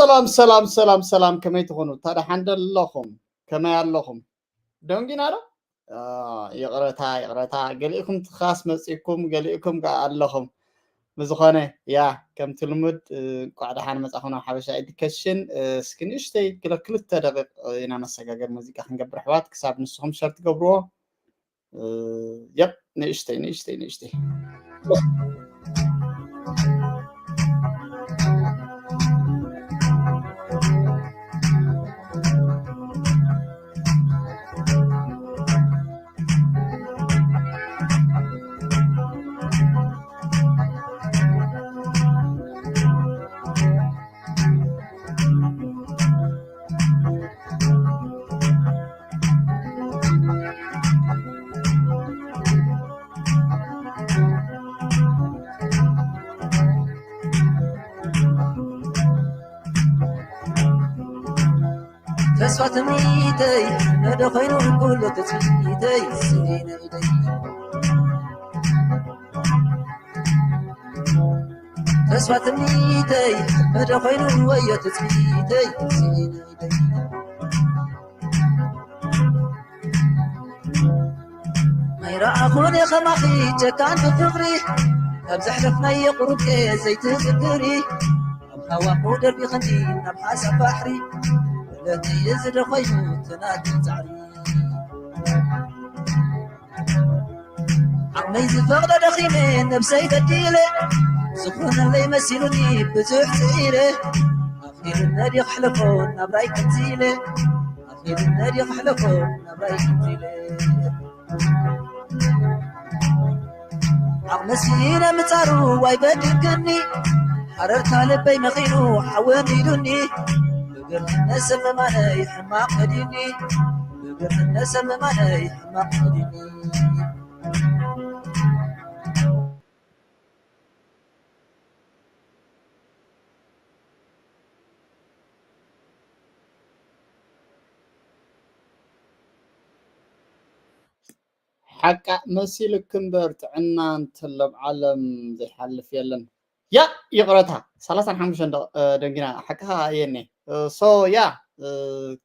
ሰላም ሰላም ሰላም ሰላም፣ ከመይ ትኾኑ? ታዲያ ሓንደ ኣለኹም? ከመይ ኣለኹም? ደንጊና ዶ? ይቕረታ ይቕረታ፣ ገሊእኩም ትኻስ መፂኩም፣ ገሊእኩም ከዓ ኣለኹም። ብዝኾነ ያ፣ ከምቲ ልሙድ እንቋዕ ደሓን መፃኹም ናብ ሓበሻ ኤዱኬሽን። እስኪ ንእሽተይ ክልተ ደቂቕ ኢና መሰጋገር ሙዚቃ ክንገብር ኣሕዋት፣ ክሳብ ንስኹም ሸር ትገብርዎ። የብ ንእሽተይ ንእሽተይ ንእሽተይ ተስፋ ትምኒተይ ነደ ኮይኑ ኩሉ ትፅቢተይ ስኢነ ኢደይ ተስፋ ትምኒተይ ነደ ኮይኑ ወዮ ትፅቢተይ ስኢነ ኢደይ ኣይረኣኹን ከማኺ ጨካን ብፍቕሪ ካብ ዘሕለፍናዮ ቁሩብ ዘይትዝክሪ ኣብ ሃዋኹ ደርቢኽኒ ናብ ሓሳብ ባሕሪ ለቲ እዚ ዶ ኮይኑ ትናት ፃዕሪ ዓቕመይ ዝፈቕዶ ደኺመ ነብሰይ በዲለ ዝኾነለይ መሲሉኒ ብዙሕ ጽኢረ ኣኺሉ ነዲ ክሕለፎ ናብራይ ከምዚ ኢለ ኣኺሉ ነዲ ክሕለፎ ናብራይ ከምዚ ኢለ ዓቕመ ስኢነ ምጻሩ ኣይበድግኒ ሓረርታ ልበይ መኺኑ ሓወን ኢሉኒ ብግርህነት ሰብ ምማነይ ሕማቕ ከዲኒ ብግርህነት ሰብ ምማነይ ሕማቕ ከዲኒ ሓቃ መሲልክ እምበር ጥዕና እንተሎ ኣብ ዓለም ዘይሓልፍ የለን። ያ ይቕረታ ሰላሳን ሓሙሽተን ደቕ- እ፣ ደንጊና ሓቅኻ የኔ ሶ ያ እ፣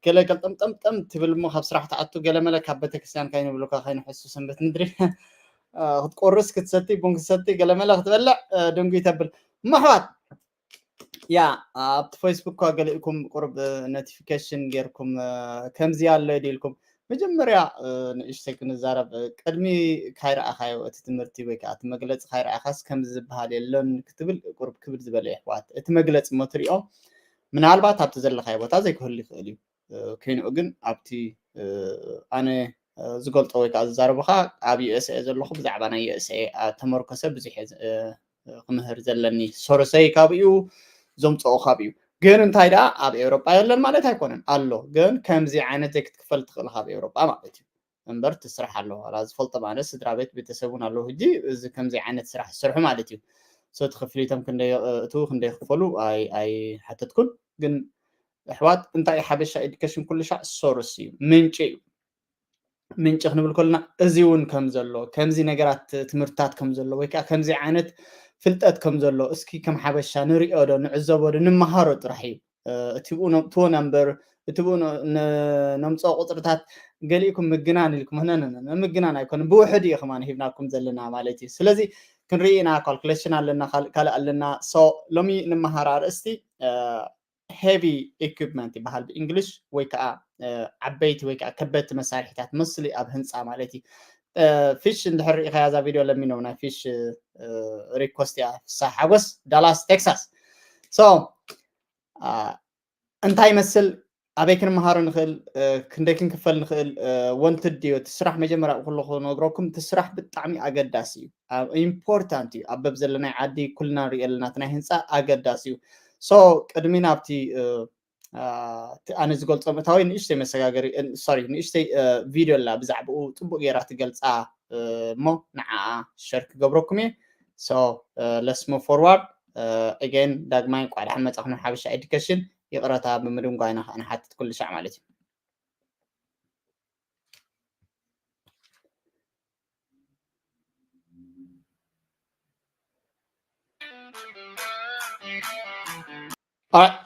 ገለ ገልጠምጠምጠም ትብል እሞ ካብ ስራሕ ትኣቱ ገለመለ ካብ ቤተክርስትያን ከይንብሉካ ከይንሕሱ ሰንበት ምድሪ እ፣ ክትቆርስ ክትሰቲ ቡን ክትሰቲ ገለመለ ክትበልዕ እ፣ ድንጉይ ተብል እሞ ኣሕዋት ያ ኣብቲ ፌስቡክ እኳ ገሊእኩም ቁሩብ ኖቲፊኬሽን ጌርኩም ከምዚ ኣሎ ድኢልኩም መጀመርያ ንእሽተይ ክንዛረብ ቅድሚ ካይረኣኻዮ እቲ ትምህርቲ ወይ ከዓ እቲ መግለፂ ካይረኣኻስ ከምዚ ዝበሃል የለን ክትብል ቁሩብ ክብድ ዝበለ የሕዋት እቲ መግለፂ እሞ ትሪኦ ምናልባት ኣብቲ ዘለካዮ ቦታ ዘይክህሉ ይኽእል እዩ ኮይንኡ ግን ኣብቲ ኣነ ዝገልፆ ወይ ከዓ ዝዛረቦ ከዓ ኣብ ዩኤስኤ ዘለኹ ብዛዕባ ናይ ዩኤስኤ ተመርኮሰ ብዙሕ ክምህር ዘለኒ ሶርሰይ ካብኡ ዘምፅኦ ካብኡ ግን እንታይ ደኣ ኣብ ኤውሮጳ የለን ማለት ኣይኮነን ኣሎ ግን ከምዚ ዓይነት ዘይክትክፈል ትኽእል ካብ ኤውሮጳ ማለት እዩ እምበር ትስራሕ ኣለዎ ላ ዝፈልጦም ኣነ ስድራ ቤት ቤተሰብ እውን ኣለዉ ሕጂ እዚ ከምዚ ዓይነት ስራሕ ዝሰርሑ ማለት እዩ ሰቲ ክፍሊቶም ክንደይ እትዉ ክንደይ ክፈሉ ኣይሓተትኩን ግን ኣሕዋት እንታይ ሓበሻ ኤዱኬሽን ኩሉ ሻዕ ሶርስ እዩ ምንጪ እዩ ምንጪ ክንብል ከለና እዚ እውን ከም ዘሎ ከምዚ ነገራት ትምህርትታት ከም ዘሎ ወይ ከዓ ከምዚ ዓይነት ፍልጠት ከም ዘሎ እስኪ ከም ሓበሻ ንሪኦ ዶ ንዕዘቦ ዶ ንመሃሮ ጥራሕ እዩ እቲ ብኡ ነምበር እቲ ብኡ ነምፅኦ ቁፅርታት ገሊእኩም ምግናን ኢልኩም ህነን ምግናን ኣይኮነ ብውሕድ እዩ ከማ ሂብናኩም ዘለና ማለት እዩ ስለዚ ክንርኢ ኢና ካልኩሌሽን ኣለና ካልእ ኣለና ሎሚ ንመሃር ኣርእስቲ heavy equipment ይበሃል ብእንግሊሽ ወይ ከዓ ዓበይቲ ወይ ከዓ ከበድቲ መሳርሒታት መስሊ ኣብ ህንፃ ማለት እዩ ፊሽ እንድሕር ርኢኻያ እዛ ቪድዮ ለሚኖም ናይ ፊሽ ሪኮስት እያ ፍሳ ሓጎስ ዳላስ ቴክሳስ ሶ እንታይ ይመስል ኣበይ ክንመሃሮ ንኽእል ክንደይ ክንክፈል ንኽእል ወንትድ ድዮ እቲ ስራሕ መጀመርያ ከለኹ ነግረኩም እቲ ስራሕ ብጣዕሚ ኣገዳሲ እዩ ኢምፖርታንት እዩ ኣብ በብ ዘለናይ ዓዲ ኩልና ንሪኦ ኣለና እቲ ናይ ህንፃ ኣገዳሲ እዩ ሶ ቅድሚ ናብቲ ኣነ ዝገልፆ ምእታወይ ንእሽተይ መሰጋገሪ ሶሪ ንእሽተይ ቪድዮ ኣላ ብዛዕባኡ ፅቡቅ ገይራ ትገልፃ እሞ ንዓኣ ሸር ክገብረኩም እየ so let's move forward again ዳግማይ እንኳዕ ደሓን መፃኹም ናብ ሓበሻ ኤዱኬሽን ይቕረታ ብምድንጓይና ከዓ ንሓትት ኩሉ ሻዕ ማለት እዩ Alright.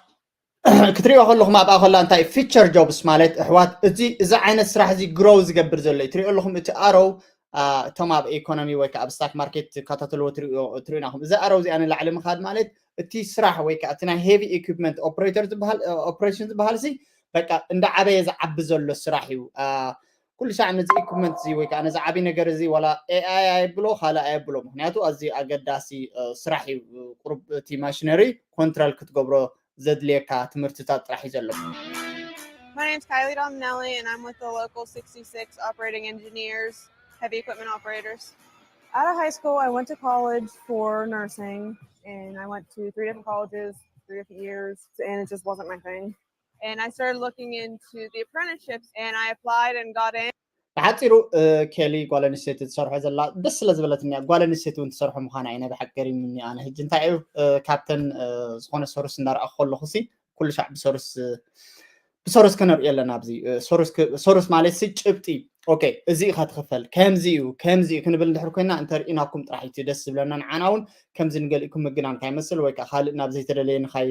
ክትሪኦ ከለኹም ኣብኣ ከላ እንታይ future jobs ማለት ኣሕዋት፣ እዚ እዚ ዓይነት ስራሕ እዚ grow ዝገብር ዘሎ እዩ። ትሪኦ ኣለኹም እቲ ኣሮው፣ እቶም ኣብ ኢኮኖሚ ወይ ከዓ ኣብ ስታክ ማርኬት ትከታተልዎ ትሪኡና ኹም። እዚ ኣሮው እዚኣ ንላዕሊ ምኻድ ማለት እቲ ስራሕ ወይ ከዓ እቲ ናይ heavy equipment operator ዝበሃል፣ operation ዝበሃል ሲ በቃ እንዳዓበየ ዝዓቢ ዘሎ ስራሕ እዩ። ኩሉ ሻዕ ነዚ equipment እዚ ወይ ከዓ ነዚ ዓብይ ነገር እዚ ዋላ ኤኣይ ኣይብሎ ካልእ ኣይብሎ፣ ምክንያቱ ኣዝዩ ኣገዳሲ ስራሕ እዩ። ቁሩብ እቲ machinery control ክትገብሮ ዘድልየካ ትምህርትታት ጥራሕ እዩ ዘሎ። My name is Kylie Dominelli, and I'm with the local sixty-six operating engineers, heavy equipment operators. Out of high school, I went to college for nursing, and I went to three different colleges, three different years, and it just wasn't my thing. And I started looking into the apprenticeships, and I applied and got in. ብሓፂሩ ኬሊ ጓል ኣንስተይቲ ትሰርሖ ዘላ ደስ ስለ ዝበለትኒ እያ። ጓል ኣንስተይቲ እውን ትሰርሖ ምዃና እዩ ናይ ብሓቂ ገሪሙኒ። ኣነ ሕጂ እንታይ እዩ ካብተን ዝኾነ ሰርስ እንዳረኣኹ ከለኹ ሲ ኩሉ ሻዕ ብሰርስ ብሰርስ ከነርእዮ ኣለና። ኣብዚ ሰርስ ማለት ሲ ጭብጢ፣ okay፣ እዚ ኢኻ ትኽፈል፣ ከምዚ እዩ፣ ከምዚ እዩ ክንብል እንድሕር ኮይና እንተርኢናኩም ጥራሕ እዩ ደስ ዝብለና። ንዓና እውን ከምዚ ንገሊእኩም ምግናን ካይመስል ወይ ከዓ ካልእ ናብ ዘይተደለየ ንኻይ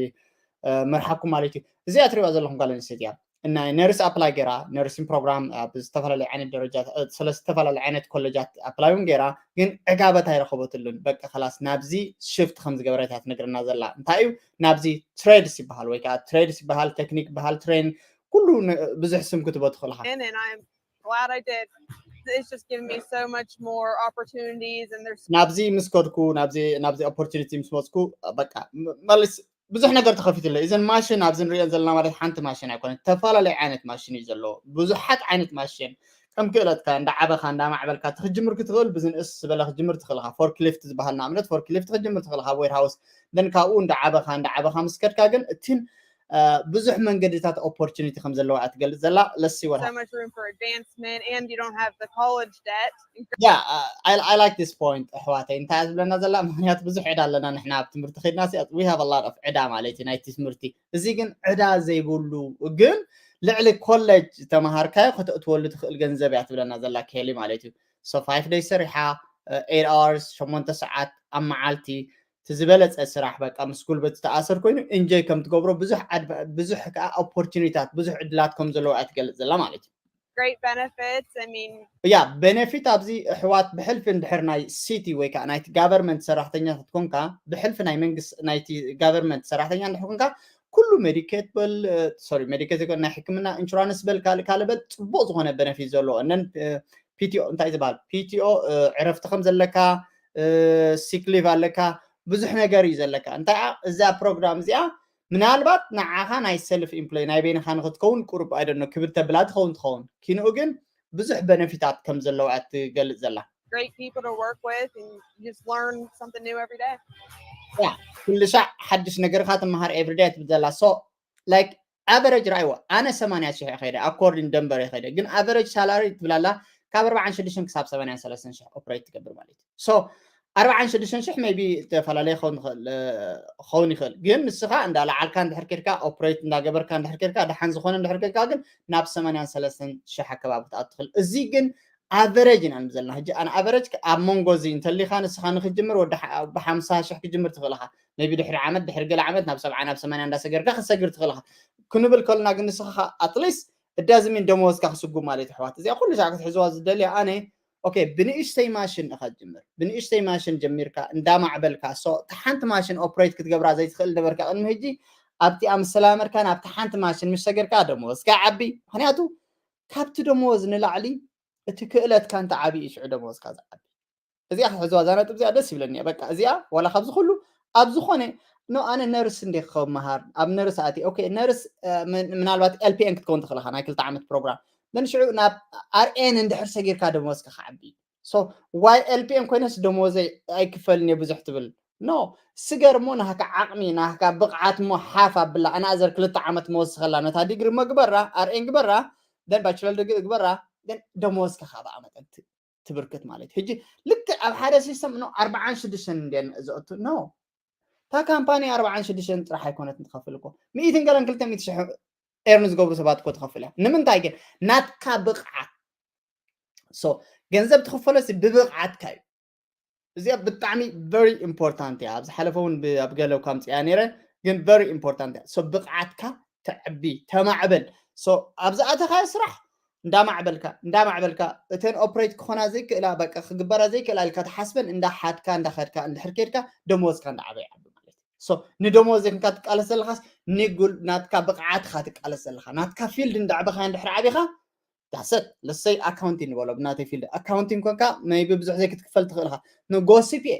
መርሓኩም ማለት እዩ። እዚኣ ትሪእዋ ዘለኹም ጓል ኣንስተይቲ እያ። ናይ ነርስ ኣፕላይ ገይራ ነርሲንግ ፕሮግራም ኣብ ዝተፈላለዩ ዓይነት ደረጃ ስለ ዝተፈላለዩ ዓይነት ኮሌጃት ኣፕላይ እውን ገይራ፣ ግን ዕጋበት ኣይረኸበትሉን። በቃ ከላስ ናብዚ ሽፍት ከም ዝገበረት እያ ትነግረና ዘላ። እንታይ እዩ ናብዚ ትሬድስ ይበሃል ወይ ከዓ ትሬድስ ይበሃል፣ ቴክኒክ ይበሃል፣ ትሬን ኩሉ ብዙሕ ስም ክትቦ ትኽእልካ። Glad I did. It's just given me so much more opportunities and there's ናብዚ ምስ ከድኩ ናብዚ ናብዚ ኦፖርቹኒቲ ምስ መፅኩ በቃ መለስ ብዙሕ ነገር ተኸፊትለ። እዘን ማሽን ኣብዚ ንሪኦ ዘለና ማለት ሓንቲ ማሽን ኣይኮነ፣ ዝተፈላለዩ ዓይነት ማሽን እዩ ዘለዎ። ብዙሓት ዓይነት ማሽን ከም ክእለትካ እንዳዓበኻ እንዳማዕበልካ ትክጅምር ክትኽእል ብዝንእስ ዝበለ ክጅምር ትኽእልካ። ፎርክሊፍት ዝበሃል ንኣብነት ፎርክሊፍት ክጅምር ትኽእልካ ዌርሃውስ። ደን ካብኡ እንዳዓበኻ እንዳዓበኻ ምስ ከድካ ግን እቲን ብዙሕ መንገድታት ኦፖርቹኒቲ ከም ዘለዋ እያ ትገልፅ ዘላ። ለሲ ወር so much room for advancement and you don't have the college debt. Yeah, I, I like this point ኣሕዋተይ። እንታይ ዝብለና ዘላ ምክንያቱ ብዙሕ ዕዳ ኣለና ንሕና ኣብ ትምህርቲ ከድና we have a lot of ዕዳ ማለት እዩ ናይቲ ትምህርቲ። እዚ ግን ዕዳ ዘይብሉ ግን ልዕሊ ኮሌጅ ተምሃርካዮ ከተእትወሉ ትኽእል ገንዘብ እያ ትብለና ዘላ ኬሊ ማለት እዩ። So five days ሰሪሓ eight hours ሸሞንተ ሰዓት ኣብ መዓልቲ እቲ ዝበለፀ ስራሕ በቃ ምስ ጉልበት ዝተኣሰር ኮይኑ ኢንጆይ ከም ትገብሮ ብዙሕ ብዙሕ ከዓ ኦፖርቹኒታት ብዙሕ ዕድላት ከም ዘለዎ እያ ትገልፅ ዘላ ማለት እዩ። Great benefits. I mean, ያ ቤኔፊት ኣብዚ ኣሕዋት ብሕልፊ እንድሕር ናይ ሲቲ ወይ ከዓ ናይቲ ጋቨርንመንት ሰራሕተኛታት ኮንካ ብሕልፊ ናይ መንግስቲ ናይቲ ጋቨርንመንት ሰራሕተኛ እንድሕር ኮንካ ኩሉ ሜዲኬት በል ሶሪ ሜዲኬት ይኮን ናይ ሕክምና ኢንሹራንስ በል ካልእ ካልእ በል ፅቡቅ ዝኾነ ቤኔፊት ዘለዎ እነን ፒቲኦ እንታይ ዝበሃል ፒቲኦ ዕረፍቲ ከም ዘለካ ሲክሊቭ ኣለካ ብዙሕ ነገር እዩ ዘለካ። እንታይ እዛ ፕሮግራም እዚኣ ምናልባት ንዓኻ ናይ ሰልፍ ኢምፕሎይ ናይ በይንኻ ንክትከውን ቁሩብ ኣይደኖ ክብል ተብላ ትኸውን ትኸውን ኪንኡ ግን ብዙሕ በነፊታት ከም ዘለዋ እያ ትገልፅ ዘላ። Great people to work with and you just learn something new every day. ኩሉ ሻዕ ሓድሽ ነገርካ ትመሃር ኤቭሪዳይ ትብል ዘላ። So like average ራእይዎ ኣነ ሰማንያ ሽሕ ከይደ ኣኮርዲን ደንበር ከይደ ግን average salary ትብላላ ካብ ኣርባዓን ሽዱሽተን ክሳብ ሰማንያን ሰለስተን ሽሕ ኦፕሬት ትገብር ማለት እዩ። So ኣርባዓን ሽዱሽተን ሽሕ maybe ዝተፈላለየ ክኸውን ይኽእል ግን ንስኻ እንዳለዓልካ እንድሕር ኬድካ ኦፕሬት እንዳገበርካ እንድሕር ኬድካ ደሓን ዝኾነ እንድሕር ኬድካ ግን ናብ ሰማንያን ሰለስተን ሽሕ ኣከባቢ ትኣቱ ትኽእል። እዚ ግን ኣቨረጅ ኢና ንብል ዘለና። ሕጂ ኣነ ኣቨረጅ ኣብ መንጎ እዚ እንተሊኻ ንስኻ ንክጅምር ወዲ ብሓምሳ ሽሕ ክጅምር ትኽእል ኢኻ። maybe ድሕሪ ዓመት ድሕሪ ገለ ዓመት ናብ ሰብዓ ናብ ሰማንያ እንዳሰገርካ ክትሰግር ትኽእል ኢኻ። ክንብል ከለና ግን ንስኻ ኣትሊስት እዳዝሚን ደመወዝካ ክስጉም ማለት ኣሕዋት እዚኣ ኩሉ ሻዕ ክትሕዝዋ ዝደልያ ኣነ okay ብንእሽተይ ማሽን ኢኻ ትጅምር። ብንእሽተይ ማሽን ጀሚርካ እንዳማዕበልካ so እታ ሓንቲ ማሽን ኦፕሬት ክትገብራ ዘይትኽእል ነበርካ ቅድሚ ሕጂ ኣብቲ ኣምሰላመድካ ናብቲ ሓንቲ ማሽን ምስ ሰገርካ ደመወዝካ ዓቢ። ምክንያቱ ካብቲ ደመወዝ ንላዕሊ እቲ ክእለትካ እንተ ዓቢ እዩ ሽዑ ደመወዝካ ዝዓቢ። እዚኣ ክትሕዝዋ እዛ ነጥብ እዚኣ ደስ ይብለኒ እያ። በቃ እዚኣ ዋላ ካብዚ ኩሉ ኣብ ዝኾነ no ኣነ ነርስ እንደ ክመሃር ኣብ ነርስ ኣቲ okay ነርስ ምናልባት ኤልፒኤን ክትከውን ትኽእልኻ ናይ ክልተ ዓመት ፕሮግራም then ሽዑ ናብ ኣርኤን እንድሕር ሰጊርካ ደመወዝካ ክዓቢ so why ኤልፒኤን ኮይነስ ደመወዘይ ኣይክፈልንየ ብዙሕ ትብል no ስገር እሞ ናህካ ዓቕሚ ናህካ ብቕዓት እሞ ሓፍ ኣብላ ኣናእዘር ክልተ ዓመት መወስኸላ ነታ ዲግሪ እሞ ግበራ ኣርኤን ግበራ then ባችለር ዲግሪ ግበራ then ደመወዝካ ካብኣ መጠን ትብርክት ማለት እዩ። ሕጂ ልክዕ ኣብ ሓደ ሲስተም ኖ ኣርባዓን ሽዱሽተን እንድየን ዘእቱ ኖ እታ ካምፓኒ ኣርባዓን ሽዱሽተን ጥራሕ ኣይኮነትን ትኸፍል እኮ ሚእትን ገለን ክልተ ሚእቲ ሽሕ ኤርን ዝገብሩ ሰባት እኮ ትኸፍል እያ። ንምንታይ ግን ናትካ ብቕዓት so ገንዘብ ትኽፈሎሲ ብብቕዓትካ እዩ። እዚኣ ብጣዕሚ very important እያ። ኣብ ዝሓለፈ እውን ኣብ ገለ እኳ ኣምፅያ ነይረ ግን very important እያ። So ብቕዓትካ ተዕቢ፣ ተማዕበል። So ኣብ ዝኣተኻዮ ስራሕ እንዳማዕበልካ እንዳማዕበልካ፣ እተን ኦፕሬት ክኾና ዘይክእላ፣ በቃ ክግበራ ዘይክእላ ኢልካ ትሓስበን እንዳሓትካ እንዳኸድካ እንድሕር ከድካ፣ ደሞዝካ እንዳዓበየ ይዓቢ ማለት እዩ። So ንደሞዝ ዘይኮንካ ትቃለስ ዘለኻስ፣ ንጉል ናትካ ብቕዓትካ ትቃለስ ዘለኻ። ናትካ ፊልድ እንዳዕበኻ እንድሕር ዓቢኻ፣ that's it። ለሰይ ኣካውንቲንግ ንበሎ፣ ብናተይ ፊልድ ኣካውንቲንግ ኮንካ፣ maybe ብዙሕ ዘይክትክፈል ትኽእል ኢኻ። ንጎ ሲፒኤ፣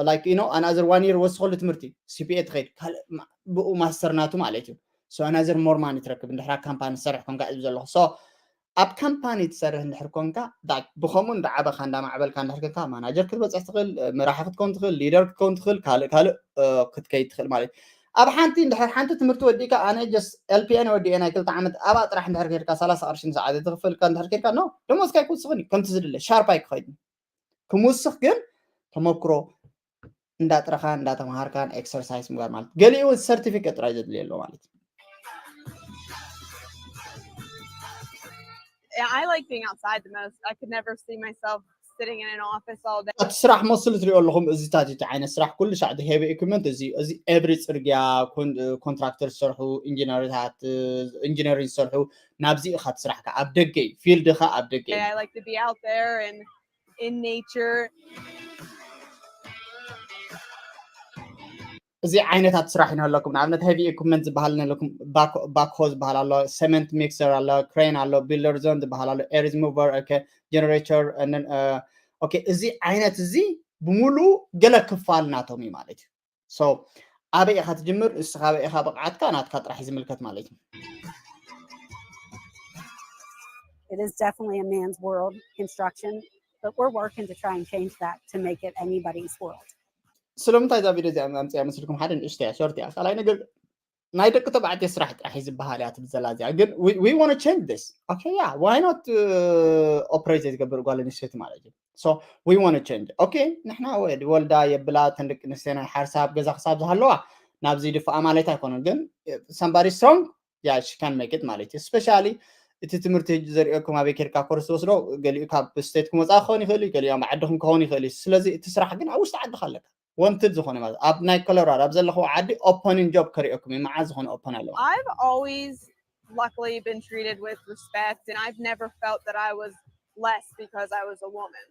like, you know, another one year ወስኸሉ ትምህርቲ፣ ሲፒኤ ትኸይድ፣ ካልእ ማ-፣ ብኡ ማስተር ናቱ ማለት እዩ። So another more money ትረክብ፣ እንድሕር ኣብ ካምፓኒ ትሰርሕ ኮንካ እዩ ዘለኹ። So ኣብ ካምፓኒ ትሰርሕ እንድሕር ኮንካ፣ like፣ ብኸምኡ እንዳዓበኻ እንዳማዕበልካ እንድሕር ኮንካ፣ ማናጀር ክትበፅሕ ትኽእል፣ መራሒ ክትከውን ትኽእል፣ ሊደር ክትከውን ትኽእል፣ ካልእ ካልእ፣ እ፣ ክትከይድ ትኽእል ማለት እዩ። ኣብ ሓንቲ እንድሕር ሓንቲ ትምህርቲ ወዲእካ፣ ኣነ just ኤልፒኤን ወዲኤ ናይ ክልተ ዓመት፣ ኣብኣ ጥራሕ እንድሕር ከድካ፣ ሰላሳ ቅርሺ ንሰዓት ትኽፈልካ እንድሕር ከድካ፣ no፣ ደሞዝካ ኣይክውስኽን እዩ፣ ከምቲ ዝድለ ሻርፕ ኣይክኸይድን። ክምውስኽ ግን ተመክሮ እንዳጥረኻን እንዳተምሃርካን ኤክሰርሳይስ ምግባር ማለት እዩ። ገሊኡ እውን ሰርቲፊኬት ጥራይ ዘድልዮ ኣሎ ማለት እዩ። Yeah, I like being outside the most. I could never see myself sitting in an office all day. እቲ ስራሕ መስሉ ትሪኦ ኣለኹም፣ እዚታት እቲ ዓይነት ስራሕ ኩሉ ሻዕ ሄቪ ኢኩፕመንት እዚ፣ እዚ ኤቭሪ ጽርግያ ኮን-፣ ኮንትራክተር ዝሰርሑ፣ ኢንጂነርታት፣ ኢንጂነሪንግ ዝሰርሑ፣ ናብዚ ኢኻ እቲ ስራሕካ፣ ኣብ ደገ እዩ፣ ፊልድኻ ኣብ ደገ እዩ። I like to be out there and in nature. እዚ ዓይነታት ስራሕ ይነለኩም። ንኣብነት ሄቪ ኢኩፕመንት ዝበሃል ነለኩም፣ ባክሆ ዝበሃል ኣሎ፣ ሰመንት ሚክሰር ኣሎ፣ ክሬን ኣሎ፣ ቢልደር ዞን ዝበሃል ኣሎ፣ ኤርዝ ሙቨር፣ ኦኬ፣ ጀነሬተር፣ ኦኬ። እዚ ዓይነት እዚ ብምሉኡ ገለ ክፋል ናቶም እዩ ማለት እዩ። So ኣበይ ኢኻ ትጅምር፣ እስኻ ኣበይ ኢኻ ብቕዓትካ፣ ናትካ ጥራሕ እዩ ዝምልከት ማለት እዩ። It is definitely a man's world, construction, but we're working to try and change that to make it anybody's world. ስለምንታይ እዛ ቪድዮ እዚኣ ኣምፅያ መስልኩም? ሓደ ንእሽቶ እያ፣ ሾርት እያ። ካልኣይ ነገር ናይ ደቂ ተባዕትዮ ስራሕ ጥራሕ እዩ ዝበሃል እያ ትብል ዘላ እዚኣ። ግን we, we want to change this. Okay, yeah, why not? ኦፕሬት ዘይትገብር ጓል ኣንስተይቲ ማለት እዩ። So we want to change. Okay, ንሕና ወ-፣ ወልዳ የብላ፣ ተን ደቂ ኣንስትዮ ናይ ሓርሳ ኣብ ገዛ ክሳብ ዝሃለዋ ናብዚ ድፋኣ ማለት ኣይኮነን። ግን somebody strong, yeah, she can make it ማለት እዩ። ስፔሻሊ እቲ ትምህርቲ ህጂ ዘርእየኩም ኣበይ ኬድካ ኮርስ ትወስዶ፣ ገሊኡ ካብ ስቴት ክመፃ ክኸውን ይኽእል እዩ፣ ገሊኡ ኣብ ዓድኹም ክኸውን ይኽእል እዩ። ስለዚ እቲ ስራሕ ግን ኣብ ውሽጢ ዓድኻ ኣለካ። ወንትድ ዝኾነ ማለት ኣብ ናይ ኮሎራዶ ኣብ ዘለኹዎ ዓዲ ኦፐኒን ጆብ ከርእየኩም እዩ። መዓዝ ዝኾነ ኦፐን ኣለዋ። I've always luckily been treated with respect, and I've never felt that I was less because I was a woman.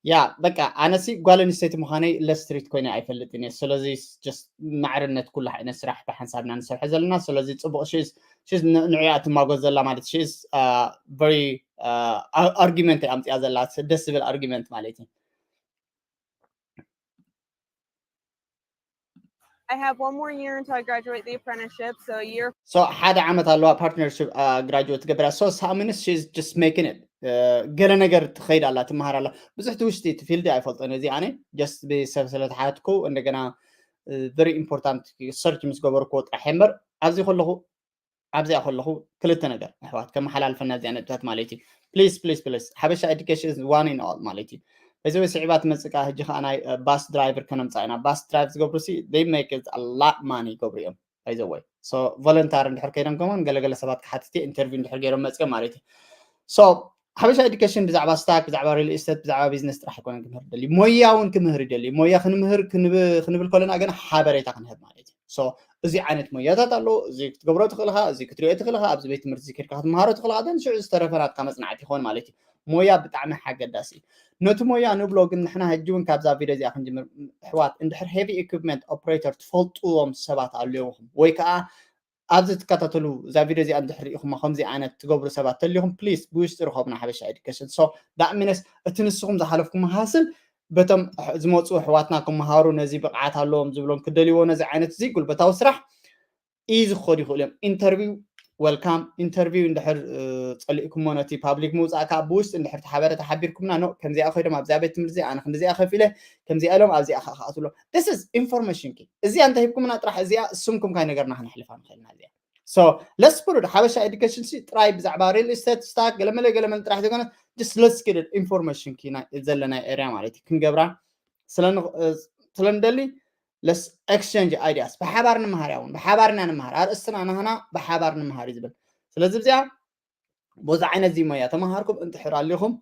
ያ በቃ ኣነሲ ጓል ኣንስተይቲ ምዃነይ ለስ ትሪት ኮይነ ኣይፈልጥን እየ። ስለዚ just ማዕርነት ኩሉ ዓይነት ስራሕ ብሓንሳብ ኢና ንሰርሐ ዘለና። ስለዚ ፅቡቕ ሽዝ ሽዝ ንዕኣ ትማጎዝ ዘላ ማለት ሽዝ very argument ኣምፅያ ዘላ ደስ ዝብል argument ማለት እዩ። I have one more year until I graduate the apprenticeship, so a year. So ሓደ ዓመት ኣለዋ ፓርትነርሽፕ ግራጁዌት ትገብር እያ። So ሳምንስ she's just making it ገለ ነገር ትኸይድ ኣላ ትመሃር ኣላ ብዙሕ ትውሽጢ እቲ ፊልድ ኣይፈልጦን እዚ ኣነ just ብሰብ ስለ ተሓትኩ እንደገና very important ሰርች ምስ ገበርኩዎ ጥራሕ እምበር ኣብዚ ከለኹ ኣብዚኣ ከለኹ ክልተ ነገር ኣሕዋት ከመሓላልፈና እዚኣ ነጥብታት ማለት እዩ። Please please please ሓበሻ education is one in all ማለት እዩ። በዚ ወይ ስዒባ ትመፅእ ከዓ ሕጂ ከዓ ናይ ባስ ድራይቨር ከነምፃእ ኢና። ባስ ድራይቭ ዝገብሩ ሲ they make a lot money ይገብሩ እዮም። By the way so ቮለንታር እንድሕር ከይዶም ከማን ገለገለ ሰባት ክሓትት እየ ኢንተርቪው እንድሕር ገይሮም መፅኦም ማለት እዩ። So ሓበሻ ኤዱኬሽን ብዛዕባ ስታክ ብዛዕባ ሪል ስቴት ብዛዕባ ቢዝነስ ጥራሕ ኣይኮነን ክምህር ደሊ ሞያ እውን ክምህር ይደሊ። ሞያ ክንምህር ክንብል ከለና ግን ሓበሬታ ክንህብ ማለት እዩ። So እዚ ዓይነት ሞያታት ኣሎ፣ እዚ ክትገብሮ ትኽእል ኢኻ፣ እዚ ክትሪኦ ትኽእል ኢኻ፣ ኣብዚ ቤት ትምህርቲ እዚ ከድካ ክትመሃሮ ትኽእል ኢኻ። ግን ሽዑ ዝተረፈ ናትካ መፅናዕቲ ይኸውን ማለት እዩ። ሞያ ብጣዕሚ ሓገዳሲ እዩ። ነቲ ሞያ ንብሎ ግን ንሕና ሕጂ እውን ካብዛ ቪድዮ እዚኣ ክንጅምር ኣሕዋት፣ እንድሕር ሄቪ ኢኩፕመንት ኦፕሬተር ትፈልጥዎም ሰባት ኣለውኹም ወይ ከዓ ኣብዚ ትከታተሉ እዛ ቪድዮ እዚኣ እንድሕር ሪኢኹማ ከምዚ ዓይነት ትገብሩ ሰባት ተሊኹም ፕሊስ ብውሽጢ ርኸቡና ሓበሻ ኤዱኬሽን። So that means እቲ ንስኹም ዝሓለፍኩም ሃስል በቶም ዝመፁ ኣሕዋትና ክመሃሩ ነዚ ብቕዓት ኣለዎም ዝብሎም ክደልይዎ ነዚ ዓይነት እዚ ጉልበታዊ ስራሕ እዩ ዝኸዱ ይኽእሉ እዮም። ኢንተርቪው ዌልካም ኢንተርቪው እንድሕር ፀሊእኩሞ ነቲ ፓብሊክ ምውፃእ ከዓ ብውሽጢ እንድሕር ተሓበረ ተሓቢርኩምና ኖ ከምዚኣ ኮይዶም ኣብዚኣ ቤት ትምህርቲ ኣነ ክንዲዚኣ ከፊለ ከምዚኣ ኢሎም ኣብዚኣ ከዓ ክኣትሎ this is information ኪ እዚኣ እንተሂብኩምና ጥራሕ እዚኣ ስምኩም ካይ ነገርና ክነሕልፋ ንኽእልና እዚኣ So let's put it ሓበሻ ኤዱኬሽን ሲ ጥራይ ብዛዕባ ሪል ስቴት ስታክ ገለመለ ገለመለ ጥራሕ ዘይኮነ just let's get it information ኪ ዘለናይ ኤርያ ማለት እዩ ክንገብራ ስለንደሊ let's exchange ideas ብሓባር ንምሃር እውን ብሓባር ኢና ንምሃር ኣርእስትና ናህና ብሓባር ንምሃር እዩ ዝብል ስለዚ ብዚኣ በዚ ዓይነት እዚ ሞያ ተምሃርኩም እንድሕር ኣሊኹም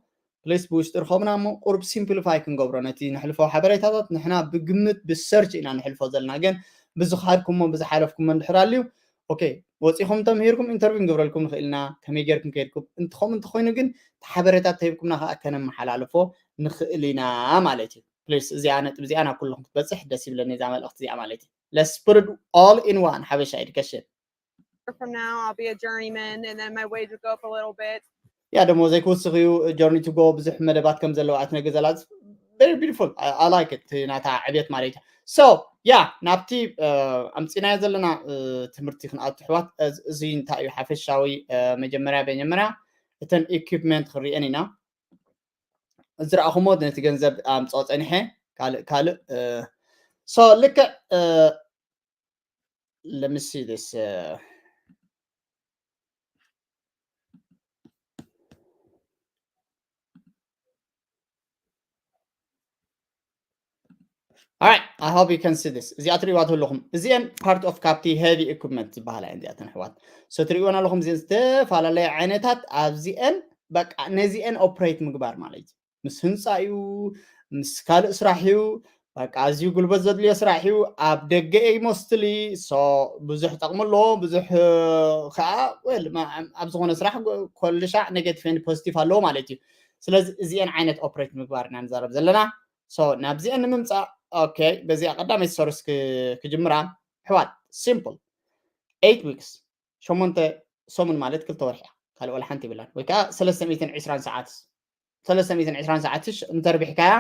ፕሊስ ብውሽጢ ርኸቡና እሞ ቁሩብ ሲምፕሊፋይ ክንገብሮ ነቲ ንሕልፎ ሓበሬታታት ንሕና ብግምት ብሰርች ኢና ንሕልፎ ዘለና ግን ብዝኸድኩሞ ብዝሓለፍኩሞ እንድሕር ኣልዩ okay ወፂኹም ተምሂርኩም interview ንገብረልኩም ንኽእል ኢና ከመይ ጌርኩም ከይድኩም እንተኸም እንተኾይኑ ግን ሓበሬታ ተሂብኩምና ከዓ ከነመሓላልፎ ንኽእል ኢና ማለት እዩ please እዚኣ ነጥብ እዚኣ ናብ ኩልኹም ክትበፅሕ ደስ ይብለኒ እዛ መልእኽቲ እዚኣ ማለት እዩ let's put it all in one ሓበሻ education from now. I'll be a journeyman, and then my wage will go up a little bit. ያ ደሞዘይ ክውስኽ እዩ journey to go ብዙሕ መደባት ከም ዘለዋ ትነግር ዘላ very beautiful I like it ናታ ዕብየት ማለት እዩ so ያ ናብቲ ኣምፂናዮ ዘለና ትምህርቲ ክንኣቱ ኣሕዋት እዚ እንታይ እዩ ሓፈሻዊ መጀመርያ መጀመርያ እተን equipment ክንሪአን ኢና ዝረኣኹሞ ነቲ ገንዘብ ኣምፅኦ ፀኒሐ ካልእ ካልእ so ልክዕ let me see this uh, All right, I hope you can see this. እዚኣ ትሪእዋ ትህለኹም እዚአን part of ካብቲ heavy equipment ዝበሃላ እየን እዚኣተን ኣሕዋት so ትሪእወን ኣለኹም እዚአን ዝተፈላለየ ዓይነታት ኣብዚአን በቃ ነዚአን operate ምግባር ማለት እዩ ምስ ህንፃ እዩ ምስ ካልእ ስራሕ እዩ በቃ ኣዝዩ ጉልበት ዘድልዮ ስራሕ እዩ ኣብ ደገ እዩ mostly so ብዙሕ ጠቕሚ ኣለዎ ብዙሕ ከዓ well ኣብ ዝኾነ ስራሕ ኮልሻዕ negative and positive ኣለዎ ማለት እዩ ስለዚ እዚአን ዓይነት operate ምግባር ኢና ንዛረብ ዘለና so ናብዚአን ንምምፃእ okay በዚኣ ቀዳመይቲ source ክጅምራ ኣሕዋት simple eight weeks ሸሞንተ ሰሙን ማለት ክልተ ወርሒ እያ ካልእ ወላ ሓንቲ ይብላን ወይ ከዓ ሰለስተ ሚእትን ዕስራን ሰዓት ሰለስተ ሚእትን ዕስራን ሰዓት እንተርቢሕካያ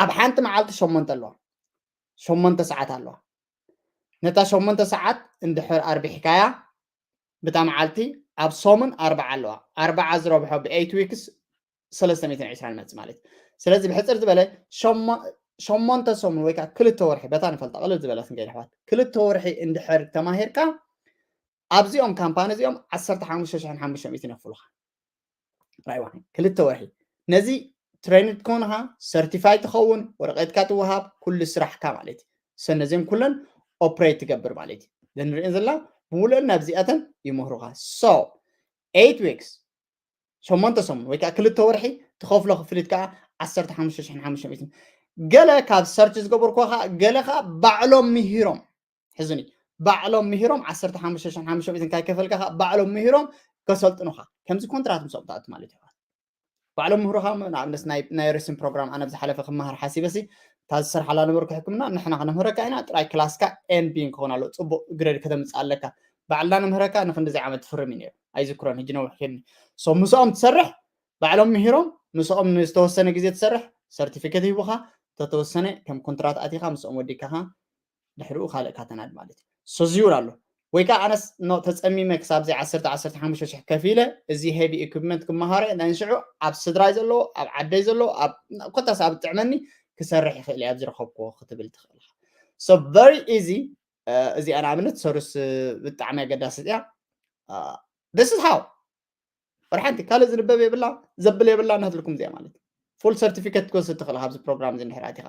ኣብ ሓንቲ መዓልቲ ሸሞንተ ኣለዋ ሸሞንተ ሰዓት ኣለዋ ነታ ሸሞንተ ሰዓት እንድሕር ኣርቢሕካያ ብታ መዓልቲ ኣብ ሰሙን ኣርባዓ ኣለዋ ኣርባዓ ዝረብሖ ብ eight weeks ሰለስተ ሚእትን ዕስራን መፅእ ማለት እዩ ስለዚ ብሕፅር ዝበለ ሸሞንተ ሰሙን ወይ ከዓ ክልተ ወርሒ በታ ንፈልጣ ቅልል ዝበለት ንገድ ኣሕዋት ክልተ ወርሒ እንድሕር ተማሂርካ ኣብዚኦም ካምፓኒ እዚኦም ዓሰርተ ሓሙሽተ ሽሕን ሓሙሽተ ሚእትን የኽፍሉኻ ራይዋ ክልተ ወርሒ ነዚ trained ትኮንኻ certified ትኸውን ወረቀትካ ትወሃብ ኩሉ ስራሕካ ማለት እዩ so ነዚኦም ኩለን operate ትገብር ማለት እዩ ዘንሪእን ዘላ ብሙሉእን ናብዚኣተን ይምህሩኻ so eight weeks ሸሞንተ ሰሙን ወይ ከዓ ክልተ ወርሒ ትኸፍሎ ክፍሊት ከዓ ዓሰርተ ሓሙሽተ ሽሕን ሓሙሽተ ሚእትን ገለ ካብ search ዝገበርኩ ከዓ ገለ ከዓ ባዕሎም ምሂሮም ሕዝኒ ባዕሎም ምሂሮም ዓሰርተ ሓሙሽተ ሽሕን ሓሙሽተ ሚእትን ካይከፈልካ ከዓ ባዕሎም ምሂሮም ከሰልጥኑኻ ከምዚ ኮንትራት ምስኦም ትኣቱ ማለት እዩ ባዕሎም ምህሩኻ ንኣብነት ናይ ርሲን ፕሮግራም ኣነ ብዝሓለፈ ክመሃር ሓሲበሲ እታ ዝሰርሓላ ነበርኩ ሕክምና ንሕና ክነምህረካ ኢና ጥራይ ክላስካ ኤን ቢ ክኾን ኣሎ ፅቡቅ ግረድ ከተምፅእ ኣለካ ባዕልና ንምህረካ ንክንዲዚ ዓመት ትፍርም እዩ ነይሩ ኣይዝክሮን ሕጂ ነውሕ ኬኒ ሶ ምስኦም ትሰርሕ ባዕሎም ምሂሮም ምስኦም ንዝተወሰነ ግዜ ትሰርሕ ሰርቲፊኬት ሂቡካ ተተወሰነ ከም ኮንትራት ኣቲካ ምስኦም ወዲካካ ድሕሪኡ ካልእ ካተናድ ማለት እዩ ሶ ዝውል ኣሎ ወይ ከዓ ኣነስ ተፀሚመ ክሳብ ዚ ዓሰርተ ዓሰርተ ሓሙሽተ ሽሕ ከፊለ እዚ ሄቪ ኢኩፕመንት ክመሃሮ እየ ናይ ሽዑ ኣብ ስድራይ ዘለዎ ኣብ ዓደይ ዘለዎ ኣብ ኮታስ ኣብ ጥዕመኒ ክሰርሕ ይኽእል እየ ኣብ ዝረኸብክዎ ክትብል ትኽእል so very easy እዚኣ ንኣብነት ሰሩስ ብጣዕሚ ኣገዳሲ እያ this is how ወላ ሓንቲ ካልእ ዝንበብ የብላ ዘብል የብላ እናትልኩም እዚኣ ማለት እዩ full certificate ክትወስድ ትኽእል ኣብዚ ፕሮግራም እዚ እንድሕር ኣቲኻ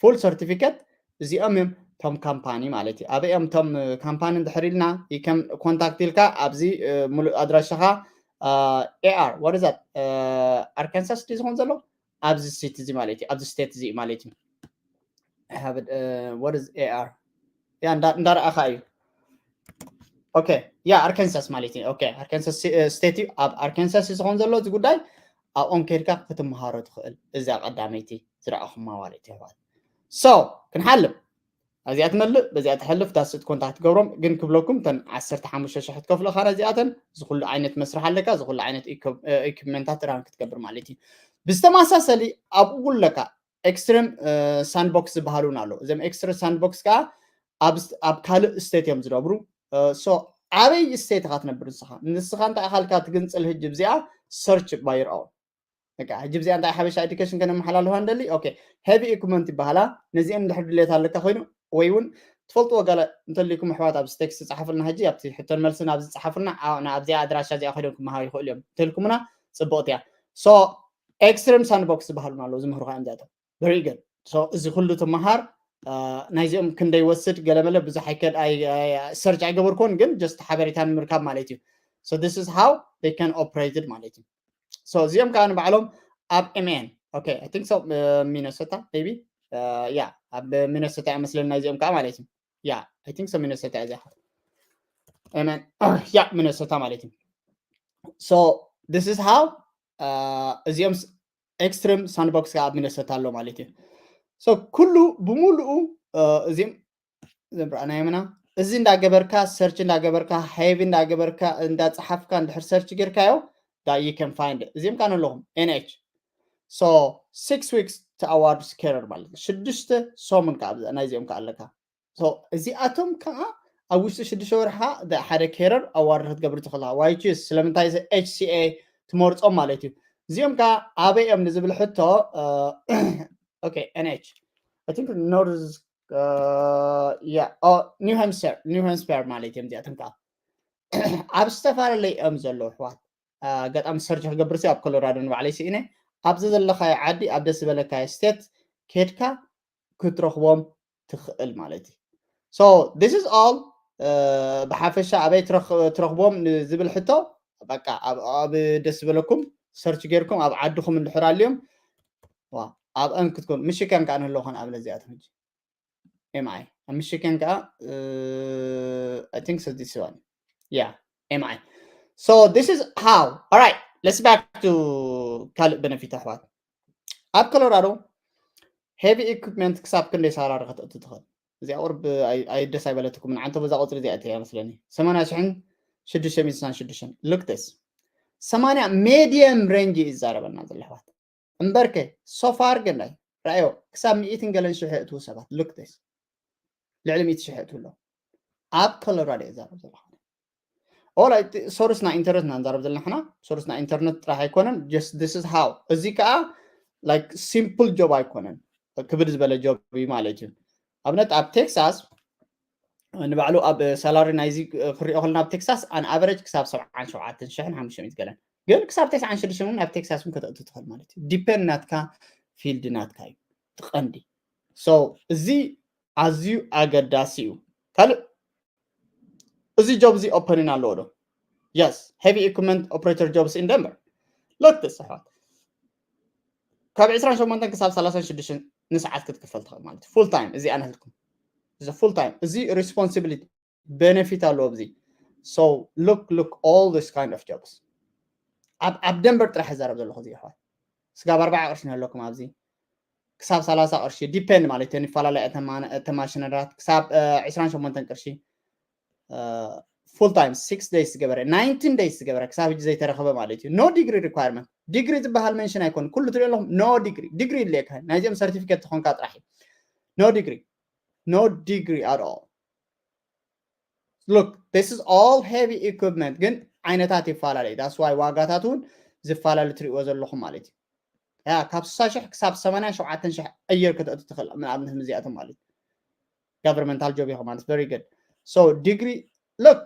full certificate እዚኦም እዮም ቶም ካምፓኒ ማለት እዩ ኣበይ እዮም ቶም ካምፓኒ እንድሕር ኢልና ከም ኮንታክት ኢልካ ኣብዚ ሙሉእ ኣድራሻኻ ኤኣር what is that ኣርካንሳስ ድዩ ዝኾን ዘሎ ኣብዚ ስቴት እዚ ማለት እዩ ኣብዚ ስቴት እዚ ማለት እዩ what is ኤኣር ያ እንዳረኣኻ እዩ okay yeah Arkansas ማለት እዩ okay Arkansas state እዩ ኣብ Arkansas እዩ ዝኾን ዘሎ እዚ ጉዳይ ኣብኦም ከይድካ ክትመሃሮ ትኽእል እዛ ቀዳመይቲ ዝረኣኹማ ማለት እዩ ኣሕዋት so ክንሓልፍ ኣብዚኣ ትመልእ በዚኣ ትሐልፍ ዳስት ኮንታክት ገብሮም ግን ክብለኩም ተን ዓሰርተ ሓሙሽተ ሽሕ ትከፍሎ ካነ እዚኣተን ዝኩሉ ዓይነት መስርሕ ኣለካ ዝኩሉ ዓይነት ኢኩፕመንታት ራን ክትገብር ማለት እዩ ብዝተመሳሰሊ ኣብኡ ኣለካ ኤክስትሪም ሳንድቦክስ ዝበሃሉ እውን ኣለዉ እዞም ኤክስትሪም ሳንድቦክስ ከዓ ኣብ ካልእ ስቴት እዮም ዝነብሩ so ኣበይ ስቴት ኢካ ትነብር ንስኻ ንስኻ እንታይ ኣካልካ ትግንፅል ህጂ ብዚኣ ሰርች ባይርኦ በቃ ህጂ ብዚኣ እንታይ ሓበሻ ኤዱኬሽን ከነመሓላልፋ ንደሊ okay ሄቪ ኢኩመንት ይበሃላ ነዚአን እንድሕር ድሌት ኣለካ ኮይኑ ወይ እውን ትፈልጥዎ ገለ እንተልይኩም ኣሕዋት ኣብዚ ቴክስት ፃሓፍልና ሕጂ ኣብቲ ሕቶን መልስን ኣብዚ ፃሓፍልና ንኣብዚኣ ኣድራሻ እዚኣ ኮይዶም ክመሃሩ ይኽእሉ እዮም እንተልኩምና ፅቡቕቲ እያ so ኤክስትሪም ሳንድቦክስ ዝበሃሉና ኣለዉ ዝምህሩካ እዮም ዚኣቶም very good so እዚ ኩሉ ትመሃር ናይዚኦም ክንደይ ወስድ ገለመለ ብዙሕ ኣይከድ ሰርች ኣይገበርኩን ግን just ሓበሬታ ንምርካብ ማለት እዩ so this is how they can operated ማለት እዩ so እዚኦም ከዓ ንባዕሎም ኣብ M N okay I think so ሚነሶታ maybe yeah ኣብ ሚነሶታ እያ መስለኒ ናይዚኦም ከዓ ማለት እዩ Yeah, I think so. Minnesota እያ እዚኣ። And then, yeah, Minnesota ማለት እዩ። So this is how እዚኦም extreme sandbox ከዓ ኣብ ሚነሶታ ኣሎ ማለት እዩ። So ኩሉ ብምሉኡ እዚኦም ዘምራእናዮምና እዚ እንዳገበርካ፣ search እንዳገበርካ፣ heavy እንዳገበርካ፣ እንዳፀሓፍካ፣ እንድሕር search ጌርካዮ you can find እዚኦም ከዓ ኣለኹም። N H so six weeks to award career ማለት እዩ። ሽዱሽተ ሰሙን ከዓ ናይዚኦም ከዓ ኣለካ። So እዚኣቶም ከዓ ኣብ ውሽጢ ሽዱሽተ ወርሓ ሓደ career award ክትገብር ትኽእላ። Why choose? ስለምንታይ እዚ H C A ትመርፆም ማለት እዩ። እዚኦም ከዓ ኣበይ እዮም ንዝብል ሕቶ okay, N H I think North New Hampshire, New Hampshire ማለት እዮም። እዚኣቶም ከዓ ኣብ ዝተፈላለዩ እዮም ዘለዉ ኣሕዋት። ኣጋጣሚ search ክገብር ሲ ኣብ ኮሎራዶ ንባዕለይ ስኢነ። ኣብዚ ዘለካዮ ዓዲ ኣብ ደስ ዝበለካዮ state ከድካ ክትረኽቦም ትኽእል ማለት እዩ። So this is all ብሓፈሻ ኣበይ ትረኽቦም ዝብል ሕቶ በቃ ኣብ ደስ ዝበለኩም search ጌርኩም ኣብ ዓድኹም እንድሕር ኣልዮም ኣብአን ክትኮኑ ምሽከን ከዓ ንህለኹን ኣብ ነዚኣቶም ሕጂ M I ኣብ ምሽከን ከዓ I think so this one yeah M I so this is how. All right, let's back to ካልእ benefit ኣሕዋት። ኣብ ኮሎራዶ heavy equipment ክሳብ ክንደይ salary ከተእቱ ትኽእል? እዚኣ ቁርብ ኣይ ደስ ኣይበለትኩምን ዓንተ በዛ ቁፅሪ እዚኣ እያ መስለኒ ሰማንያ ሽሕን ሽዱሽተ ሚእትን ስሳን ሽዱሽተን። Look this ሰማንያ medium range እዩ ዝዛረበና ዘሎ ኣሕዋት። እምበርከ so far ግን ናይ ራእዮ ክሳብ ሚእትን ገለን ሽሕ እትዉ ሰባት። Look this ልዕሊ ሚእቲ ሽሕ እትዉ ኣሎ ኣብ ኮሎራዶ እየ ዛረብ ዘለኹ። ኦላ ሶርስና ኢንተርነት ኢና ንዛረብ ዘለና ሕና። ሶርስና ኢንተርነት ጥራሕ ኣይኮነን። Just this is how እዚ ከዓ like simple job ኣይኮነን። ክብድ ዝበለ job እዩ ማለት እዩ። ኣብነት ኣብ ቴክሳስ ንባዕሉ ኣብ salary ናይዚ ክሪኦ ከለና ኣብ ቴክሳስ an average ክሳብ ሰብዓን ሸውዓተን ሽሕን ሓሙሽተ ሚእቲ ገለን ግን ክሳብ ተስዓን ሽዱሽተን እውን ኣብ ቴክሳስ እውን ከተእቱ ትኽእል ማለት እዩ። Depend ናትካ field ናትካ እዩ ትቐንዲ። So እዚ ኣዝዩ ኣገዳሲ እዩ። ካልእ እዚ job እዚ opening ኣለዎ ዶ? Yes heavy equipment operator jobs in Denver. Look this ኣሕዋት ካብ ዕስራን ሸሞንተን ክሳብ ሰላሳን ሽዱሽተን ንሰዓት ክትክፈል ትኽእል ማለት እዩ። Full time እዚ ኣነህልኩም እዚ full time እዚ responsibility benefit ኣለዎ ኣብዚ። So look look all this kind of jobs ኣብ ኣብ ደንበር ጥራሕ ይዛረብ ዘለኹ እዚ ኣሕዋት ስጋብ ኣርባዓ ቅርሺ ንህለኩም ኣብዚ ክሳብ ሰላሳ ቅርሺ depend ማለት እተን ይፈላለያ እተን ማሽነራት ክሳብ ዕስራን ሸሞንተን ቅርሺ full time six days ዝገበረ nineteen days ዝገበረ ክሳብ ሕጂ ዘይተረኸበ ማለት እዩ። No degree requirement degree ዝበሃል mention ኣይኮን ኩሉ ትሪኦ ኣለኹም no degree degree ይድልየካ ናይዚኦም certificate ተኾንካ ጥራሕ እዩ። No degree no degree at all. Look this is all heavy equipment ግን ዓይነታት ይፈላለዩ that's why ዋጋታት እውን ዝፈላለዩ ትሪእዎ ዘለኹም ማለት እዩ። ያ ካብ ስሳ ሽሕ ክሳብ ሰማንያን ሸውዓተን ሽሕ ቀይር ከተእቱ ትኽእል ንኣብነት ምዚኣቶም ማለት እዩ። Governmental job ኢኹም ማለት very good. So degree look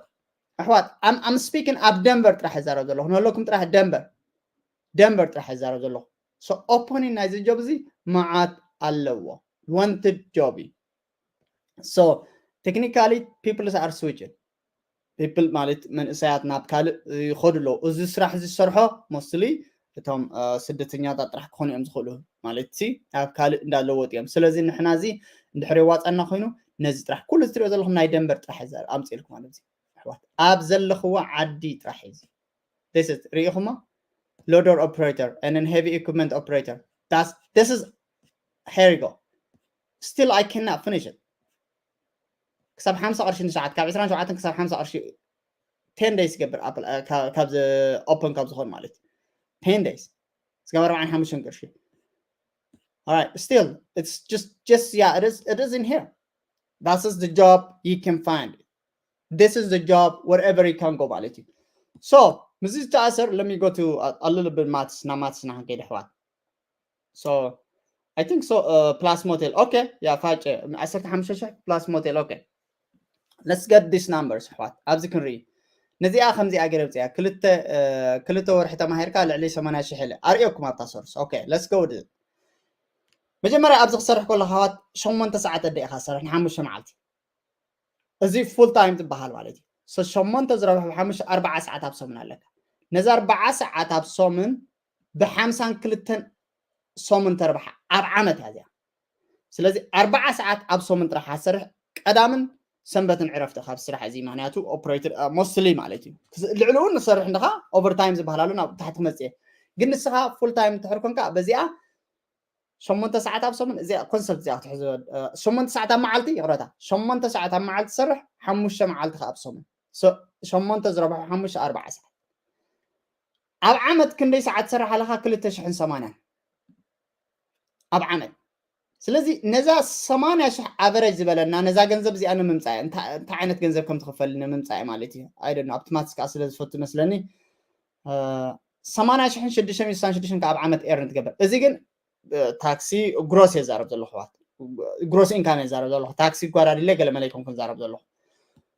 ኣሕዋት I'm speaking ኣብ ደንበር ጥራሕ ይዛረብ ዘለኹ ንለኩም ጥራሕ ደንበር ደንበር ጥራሕ ይዛረብ ዘለኹ። So opening ናይዚ job እዚ መዓት ኣለዎ wanted job እዩ። So technically people are switching people ማለት መንእሰያት ናብ ካልእ ይኸዱ ኣለዉ። እዚ ስራሕ እዚ ዝሰርሖ mostly እቶም ስደተኛታት ጥራሕ ክኾኑ እዮም ዝኽእሉ ማለት ሲ ናብ ካልእ እንዳለወጡ እዮም። ስለዚ ንሕና እዚ እንድሕር የዋፃና ኮይኑ ነዚ ጥራሕ ኩሉ እዚ ትሪኦ ዘለኹም ናይ ደንበር ጥራሕ ኣምፅልኩም ማለት እዚ ኣሕዋት ኣብ ዘለኽዎ ዓዲ ጥራሕ እዩ። This is ሪኢኹሞ loader operator and then heavy equipment operator. That's this is here you go. Still I cannot finish it. ክሳብ ሓምሳ ቅርሺ ንሰዓት ካብ ዕስራን ሸውዓተን ክሳብ ሓምሳ ቅርሺ ten days ይገብር ካብዚ open ካብ ዝኾን ማለት ten days ስጋብ ኣርባዓን ሓሙሽተን ቅርሺ። All right, still it's just just yeah it is it is in here. That is the job you can find. This is the job wherever you can go ማለት እዩ። So ምስዚ ዝተኣሰር let me go to a little bit maths ና maths ና ክንከይድ ኣሕዋት። So I think so plus motel okay yeah ፋጨ ዓሰርተ ሓሙሽተ ሽሕ plus motel okay. Let's get this numbers ኣሕዋት ኣብዚ ክንርኢ ነዚኣ ከምዚኣ ገይረ ብፅያ ክልተ ክልተ ወርሒ ተማሂርካ ልዕሊ ሰማንያ ሽሕ ኢለ ኣርእየኩም ኣብታ source okay let's go with it. መጀመርያ ኣብዚ ክሰርሕ ከሎ ኣሕዋት ሸሞንተ ሰዓት ኣደ ኢኻ ዝሰርሕ ንሓሙሽተ መዓልቲ እዚ full time ዝበሃል ማለት እዩ። ሸሞንተ ዝረብሕ ብሓሙሽተ ኣርባዓ ሰዓት ኣብ ሰሙን ኣለካ። ነዚ ኣርባዓ ሰዓት ኣብ ሰሙን ብሓምሳን ክልተን ሰሙን ተርብሓ ኣብ ዓመት እያ እዚኣ። ስለዚ ኣርባዓ ሰዓት ኣብ ሰሙን ጥራሕ ኣሰርሕ ቀዳምን ሰንበትን ዕረፍቲ ካብ ስራሕ እዚ። ምክንያቱ ኦፕሬተር ሞስትሊ ማለት እዩ። ልዕሊ እውን ንሰርሕ እንድኻ ኦቨርታይም ዝበሃል ኣሎ፣ ናብ ታሕቲ ክመፅእ እየ። ግን ንስኻ ፉል ታይም እንድሕር ኮንካ በዚኣ ሸሞንተ ሰዓት ኣብ ሰሙን፣ እዚኣ ኮንሰፕት እዚኣ ክትሕዞ። ሸሞንተ ሰዓት ኣብ መዓልቲ፣ ይቕረታ፣ ሸሞንተ ሰዓት ኣብ መዓልቲ ትሰርሕ፣ ሓሙሽተ መዓልቲ ከኣ ኣብ ሰሙን። ሸሞንተ ዝረብሖ ሓሙሽተ፣ ኣርባዓ ሰዓት። ኣብ ዓመት ክንደይ ሰዓት ትሰርሕ ኣለኻ? ክልተ ሽሕን ሰማንያን ኣብ ዓመት። ስለዚ ነዛ ሰማንያ ሽሕ ኣቨረጅ ዝበለና፣ ነዛ ገንዘብ እዚኣ ንምምፃእ፣ እንታይ ዓይነት ገንዘብ ከም ትኽፈል ንምምፃእ ማለት እዩ። ኣይደን ኣብቲ ማትስ ከዓ ስለ ዝፈቱ መስለኒ። ሰማንያ ሽሕን ሽዱሽተ ሚእትን ስሳን ሽዱሽተን ከዓ ኣብ ዓመት ኤርን ትገብር። እዚ ግን ታክሲ ግሮስ የዛረብ ዘለኹ፣ ግሮስ ኢንካም የዛረብ ዘለኹ። ታክሲ ጓዳዲለ ገለ መለ ይኮንኩ ዛረብ ዘለኹ።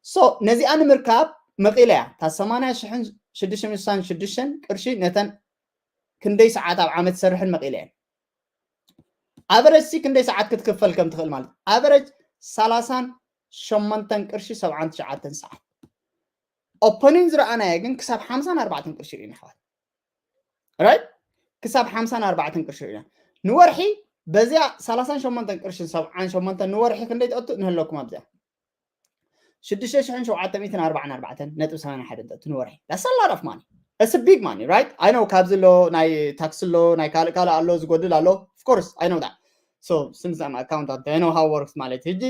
ሶ ነዚኣ ንምርካብ መቒለ እያ፣ እታ ሰማንያ ሽሕን ሽዱሽተ ሚእትን ስሳን ሽዱሽተን ቅርሺ ነተን ክንደይ ሰዓት ኣብ ዓመት ሰርሕን መቒለ እየን። ኣቨረጅ ሲ ክንደይ ሰዓት ክትክፈል ከም ትኽእል ማለት፣ ኣቨረጅ ሰላሳን ሸሞንተን ቅርሺ ሰብዓን ትሽዓተን ሰዓት። ኦፐኒን ዝረኣናዮ ግን ክሳብ ሓምሳን ኣርባዕተን ቅርሺ ርኢና ኣሕዋት። ራይት? ክሳብ ሓምሳን ኣርባዕተን ቅርሺ ርኢና። ንወርሒ በዚኣ ሰላሳን ሸሞንተን ቅርሽን ሰብዓን ሸሞንተን ንወርሒ ክንደይ ትኣቱ ንህለኩም ኣብዚኣ? ሽዱሽተ ሽሕን ሸውዓተ ሚእትን ኣርባዓን ኣርባዕተን ነጥቢ ሰማንያ ሓደ ትኣቱ ንወርሒ። That's a lot of money. That's a big money, right? I know ካብዚ ኣሎ፣ ናይ ታክሲ ኣሎ፣ ናይ ካልእ ካልእ ኣሎ፣ ዝጎድል ኣሎ። Of course, I know that. So, since I'm accountant, I know how it works ማለት። ሕጂ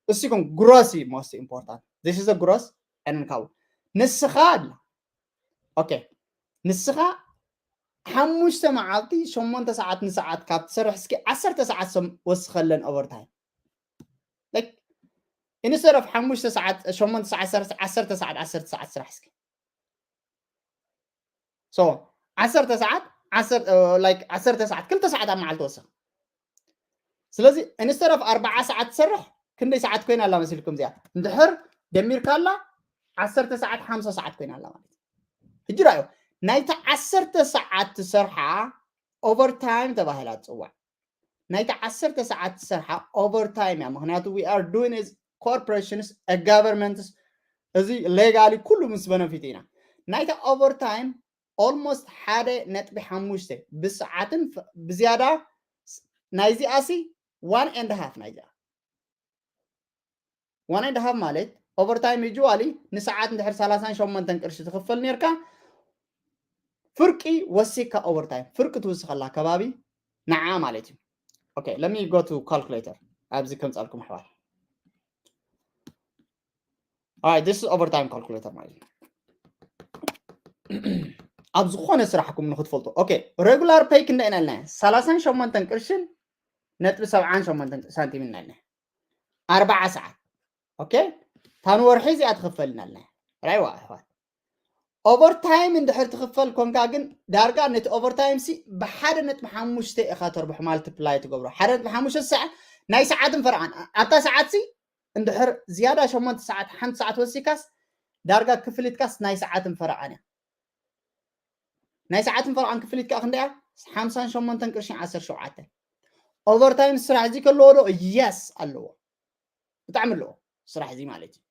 እሱ ይኹን ግሮስ እዩ most important. This is a gross and income. ንስኻ ኣላ። ኦኬ። ንስኻ ሓሙሽተ መዓልቲ ሸሞንተ ሰዓት ንሰዓት ካብ ትሰርሕ፣ እስኪ ዓሰርተ ሰዓት ሰም-፣ ወስኸለን ኦቨርታይም። Like, instead of ሓሙሽተ ሰዓት፣ ሸሞንተ ሰዓት፣ ዓሰርተ፣ ዓሰርተ ሰዓት፣ ዓሰርተ ሰዓት ስራሕ እስኪ። So፣ ዓሰርተ ሰዓት፣ ዓሰርተ፣ እ፣ like፣ ዓሰርተ ሰዓት፣ ክልተ ሰዓት ኣብ መዓልቲ ወስኽ። ስለዚ፣ instead of ኣርባዓ ሰዓት ትሰርሕ፣ ክንደይ ሰዓት ኮይና ኣላ መሲልኩም እዚኣ? እንድሕር ደሚርካ ኣላ፣ ዓሰርተ ሰዓት፣ ሓምሳ ሰዓት ኮይና ኣላ ማለት እዩ። ሕጂ ራእዩ፣ ናይታ ዓሰርተ ሰዓት ትሰርሓ ኦቨርታይም ተባሂላ ትጽዋዕ። ናይታ ዓሰርተ ሰዓት ትሰርሓ ኦቨርታይም እያ። ምክንያቱ፣ we are doing as corporations, as governments፣ እዚ ሌጋሊ ኩሉ ምስ በነፊት ኢና። ናይታ ኦቨርታይም ኦልሞስት ሓደ ነጥቢ ሓሙሽተ ብሰዓትን ፍ-፣ ብዝያዳ ስ-፣ ናይዚኣ ሲ ዋን ኤንድ ሃፍ ናይዚኣ። ዋን ኤንድ ሃፍ ማለት ኦቨርታይም ዩጅዋሊ ንሰዓት እንድሕር ሰላሳን ሸሞንተን ቅርሺ ትኽፈል ኔርካ፣ ፍርቂ ወሲካ ኦቨርታይም፣ ፍርቂ ትውስኸላ ከባቢ ንዓ ማለት እዩ። ኦኬ፣ let me go to calculator። ኣብዚ ከምጻልኩም ኣሕዋት። Alright, this is overtime calculator ማለት እዩ። ኣብ ዝኾነ ስራሕኩም ንክትፈልጡ። ኦኬ፣ ሬጉላር ፔይ ክንደይ ኢና ኢልና? ሰላሳን ሸሞንተን ቅርሽን ነጥቢ ሰብዓን ሸሞንተን ሳንቲም ኢና ኢልና። ኣርባዓ ሰዓት። ኦኬ፣ እታ ንወርሒ እዚኣ ትኽፈልና ኣላ። ራይዋ ኣሕዋት። ኦቨርታይም እንድሕር ትኽፈል ኮንካ ግን ዳርጋ ነቲ ኦቨርታይም ሲ ብሓደ ነጥቢ ሓሙሽተ ኢኻ ተርብሕ፣ ማልቲፕላይ ትገብሮ። ሓደ ነጥቢ ሓሙሽተ ሰዓት ናይ ሰዓትን ፈረቓን። ኣብታ ሰዓት ሲ እንድሕር ዝያዳ ሸሞንተ ሰዓት፣ ሓንቲ ሰዓት ወሲካስ ዳርጋ ክፍሊትካስ ናይ ሰዓትን ፈረቓን እያ። ናይ ሰዓትን ፈረቓን ክፍሊት ከኣ ክንደይ እያ? ሓምሳን ሸሞንተን ቅርሽን ዓሰርተ ሸውዓተ። ኦቨርታይም ስራሕ እዚ ከለዎ ዶ? የስ ኣለዎ። ብጣዕሚ ኣለዎ ስራሕ እዚ ማለት እዩ።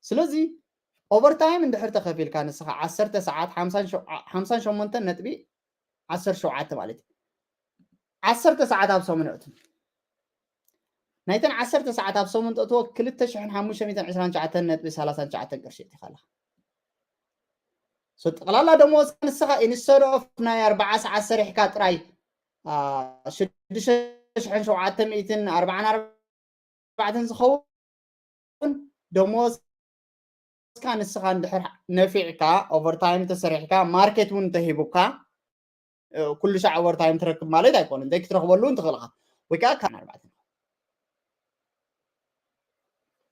ስለዚ ኦቨርታይም እንድሕር ተኸፊልካ ንስኻ ዓሰርተ ሰዓት ሓምሳን ሸው-፣ ሓምሳን ሸሞንተን ነጥቢ ዓሰርተ ሸውዓተ ማለት እዩ። ዓሰርተ ሰዓት ኣብ ሰሙን የእቱ። ናይተን ዓሰርተ ሰዓት ኣብ ሰሙን ተእትዎ ክልተ ሽሕን ሓሙሽተ ሚእትን ዕስራን ትሽዓተን ነጥቢ ሰላሳን ትሽዓተን ቅርሺ የእቲኻ ኣለኻ። ሶ ጠቕላላ ደሞዝ ንስኻ ኢንስተድ ኦፍ ናይ ኣርባዓ ሰዓት ሰሪሕካ ጥራይ፣ አ፣ ሽዱሽተ ሽሕን ሸውዓተ ሚእትን ኣርባዓን ኣርባዕተን ዝኸውን ደሞዝካ ንስኻ እንድሕር ነፊዕካ፣ ኦቨርታይም ተሰሪሕካ፣ ማርኬት እውን እንተሂቡካ፣ እ፣ ኩሉ ሻዕ ኦቨርታይም ትረክብ ማለት ኣይኮነን። እንተይ ክትረኽበሉ እውን ትኽእል ኢኻ። ወይ ከዓ ካብ ኣርባዕተ።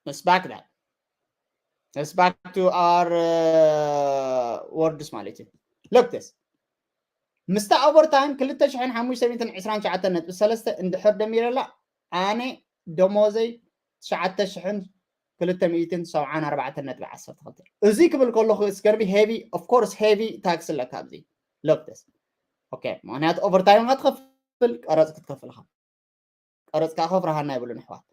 Let's back that. Let's back to our, uh, words ማለት እዩ። Look this. ምስታ ኦቨርታይም ክልተ ሽሕን ሓሙሽተ ሚእትን ዕስራን ትሽዓተን ነጥቢ ሰለስተ እንድሕር ደሚረላ፣ ኣነ ደሞዘይ ትሽዓተ ሽሕን ክልተ ሚእትን ሰብዓን ኣርባዕተን ነጥቢ ዓሰርተ ክልተ። እዚ ክብል ከለኹ፣ it's gonna be heavy, of course, heavy ታክስ ኣለካ ኣብዚ። Look this. ኦኬ፣ ምኽንያቱ ኦቨርታይም ኢኻ ትኸፍል፣ ቀረጽ ክትከፍል ኢኻ። ቀረጽ ከኣ ከፍርሃና ይብሉን ኣሕዋት።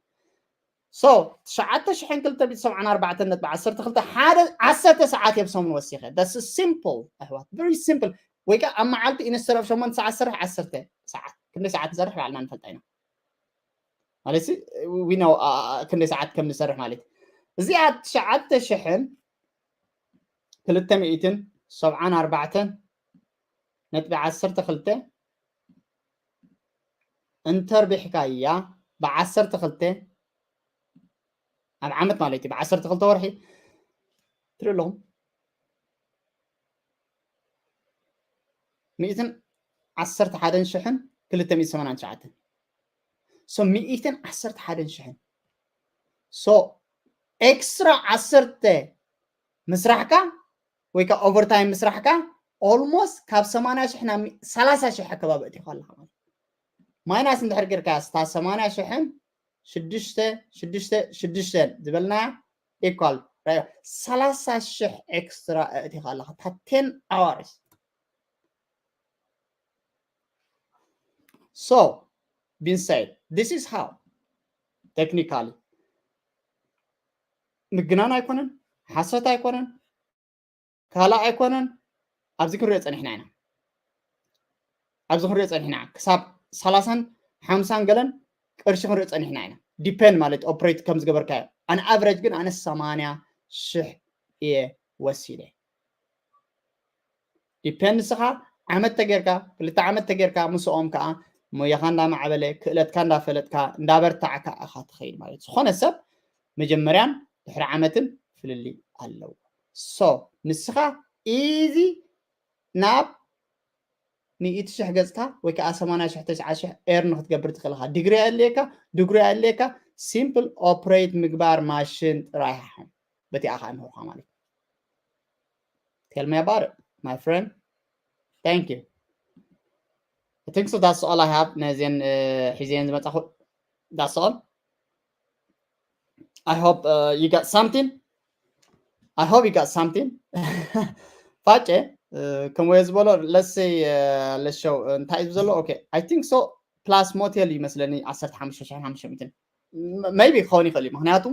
ሶ፣ ትሽዓተ ሽሕን ክልተ ሚእትን ሰብዓን ኣርባዕተን ነጥቢ ዓሰርተ ክልተ፣ ሓደ፣ ዓሰርተ ሰዓት እየ ብሰሙን ወሲኸ። That's simple ኣሕዋት፣ very simple። ወይ ከኣ ኣብ መዓልቲ ኢንስተድ ኦፍ ሸሞንተ ሰዓት ዝሰርሕ፣ ዓሰርተ ሰዓት። ክንደይ ሰዓት ንሰርሕ ባዕልና ንፈልጣ ኢና። ማለት ሲ፣ we know፣ አ፣ አ፣ ክንደይ ሰዓት ከም ንሰርሕ ማለት። እዚኣ ትሽዓተ ሽሕን ክልተ ሚእትን ሰብዓን ኣርባዕተን ነጥቢ ዓሰርተ ክልተ እንተርቢሕካያ፣ ብዓሰርተ ክልተ ኣብ ዓመት ማለት እዩ፣ ብዓሰርተ ክልተ ወርሒ ትርኢ ኣለኹም፣ ሚእትን ዓሰርተ ሓደን ሽሕን ክልተ ሚእትን ሰማንያን ትሽዓተን። So ሚእትን ዓሰርተ ሓደን ሽሕን። So ኤክስትራ ዓሰርተ ምስራሕካ ወይ ከዓ ኦቨርታይም ምስራሕካ፣ ኦልሞስት ካብ ሰማንያ ሽሕ ናብ ሚ- ሰላሳ ሽሕ ኣከባቢ እቲኻ ኣለኻ ማለት። ማይናስ እንድሕር ጌርካ፣ ስታ ሰማንያ ሽሕን ሽዱሽተ ሽዱሽተ ሽዱሽተን ዝበልና ኢኳል ሰላሳ ሽሕ ኤክስትራ እቲኻ ኣለኻ፣ እታ ቴን ኣዋርስ። So being said, this is how technically ምግናን ኣይኮነን፣ ሓሶት ኣይኮነን፣ ካልእ ኣይኮነን። ኣብዚ ክንሪኦ ጸኒሕና ኢና፣ ኣብዚ ክንሪኦ ጸኒሕና፣ ክሳብ ሰላሳን ሓምሳን ገለን ቅርሺ ክንሪኦ ጸኒሕና ኢና። ዲፔንድ ማለት ኦፕሬት ከም ዝገበርካዮ። ኣን ኣቨሬጅ ግን ኣነ ሰማንያ ሽሕ እየ ወሲደ። ዲፔንድ ንስኻ ዓመት ተጌርካ፣ ክልተ ዓመት ተጌርካ፣ ምስኦም ከዓ ሞያኻ እንዳማዕበለ፣ ክእለትካ እንዳፈለጥካ፣ እንዳበርታዕካ ኢኻ ትኸይድ ማለት። ዝኾነ ሰብ መጀመርያን ድሕሪ ዓመትን ፍልልይ ኣለዎ። So ንስኻ ኢዚ ናብ ሚእቲ ሽሕ ገጽካ ወይ ከዓ ሰማንያ ሽሕ፣ ተስዓ ሽሕ ኤርን ክትገብር ትኽእል ኢኻ። ዲግሪ ኣየድልየካ፣ ዲግሪ ኣየድልየካ፣ ሲምፕል ኦፕሬት ምግባር ማሽን ጥራይ ሓም በቲኣ ከዓ ምህርካ ማለት እዩ። Tell me about it, my friend. Thank you. I think so, that's all I have. ነዚን ሒዘን ዝመጻኹ፣ that's all. I hope uh, you got something. I hope you got something. ፋጨ ከምኡ ዝበሎ፣ let's say ለሸው እንታይ እዩ ዘሎ? Okay, I think so. ፕላስ ሞቴል ይመስለኒ ዓሰርተ ሓሙሽተ ሽሕን ሓሙሽተ ሚእትን፣ ሜይቢ ክኸውን ይኽእል እዩ። ምክንያቱ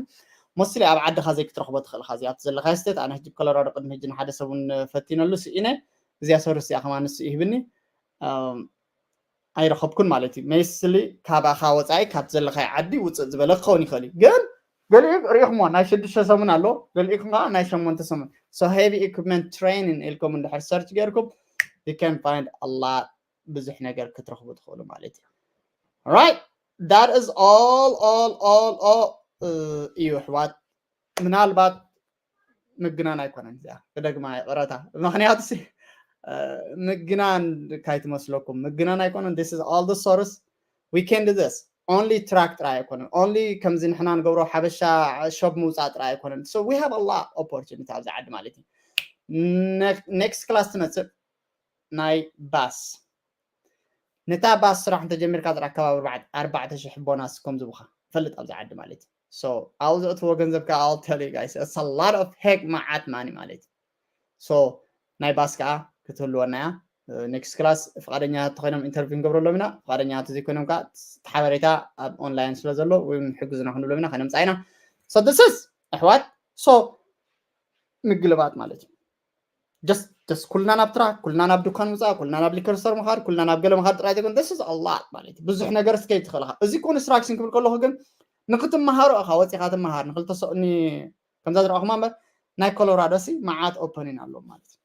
ሞስትሊ ኣብ ዓድኻ ዘይክትረኽቦ ትኽእል ኢኻ። እዚኣ ዘለኻዮ ስቴት፣ ኣነ ሕጂ ኮሎራዶ ቅድሚ ሕጂ ንሓደ ሰብ እውን ፈቲነሉ ስኢነ፣ እዚኣ ሰርስ እዚኣ ከማን ንሱ ይህብኒ ኣይረኸብኩን ማለት እዩ። ሜይስሊ ካባኻ ወፃኢ ካብ ዘለኻዮ ዓዲ ውፅእ ዝበለ ክኸውን ይኽእል እዩ። ግን ገሊኡ ርኢኹምዎ፣ ናይ ሽዱሽተ ሰሙን ኣሎ፣ ገሊኡኩም ከዓ ናይ ሸሞንተ ሰሙን። So heavy equipment training ኢልኩም እንድሕር ሰርች ገይርኩም you can find a lot፣ ብዙሕ ነገር ክትረኽቡ ትኽእሉ ማለት እዩ። Right, that is all all all all እዩ ኣሕዋት። ምናልባት ምግናን ኣይኮነን እዚኣ፣ ክደግማ ይቕረታ። ምክንያቱ ሲ ምግናን ካይትመስለኩም፣ ምግናን ኣይኮነን። This is all the source, we can do this. Only ትራክ ጥራይ ኣይኮነን፣ only ከምዚ ንሕና ንገብሮ ሓበሻ ሾፕ ምውፃእ ጥራይ ኣይኮነን። So we have a lot opportunity ኣብዚ ዓዲ ማለት እዩ። ኔክስት ክላስ ትመፅእ ናይ ባስ፣ ነታ ባስ ስራሕ እንተጀሚርካ ጥራይ ኣከባቢ ኣርባዕተ ሽሕ ቦናስ ከም ዝቡኻ ፈልጥ ኣብዚ ዓዲ ማለት እዩ። So ኣብኡ ዘእትዎ ገንዘብ ከዓ I'll tell you guys, it's a lot of heck፣ መዓት ማኒ ማለት እዩ። So ናይ ባስ ከዓ ክትህልወና እያ። ኔክስት ክላስ ፍቃደኛ ተኮይኖም ኢንተርቪው ንገብረሎም ኢና። ፍቃደኛ ተዘይኮይኖም ከዓ ሓበሬታ ኣብ ኦንላይን ስለ ዘሎ ወይ ሕግዝና ክንብሎም ኢና፣ ከነምፃ ኢና። So this is ኣሕዋት፣ so ምግልባጥ ማለት እዩ። Just just ኩልና ናብ ትራክ፣ ኩልና ናብ ድኳን ምፃእ፣ ኩልና ናብ ሊከር ስቶር ምኻድ፣ ኩልና ናብ ገለ ምኻድ ጥራይ ዘይኮነ፣ this is a lot ማለት እዩ። ብዙሕ ነገር እስከ ይትኽእልኻ። እዚ ኮንስትራክሽን ክብል ከለኹ ግን ንክትመሃሮ ኢኻ ወፂኻ ትመሃር። ንክልተ ሰ- ኒ- ከምዛ ዝረኣኹማ እምበር ናይ ኮሎራዶ ሲ መዓት ኦፐኒን ኣለዎም ማለት እዩ።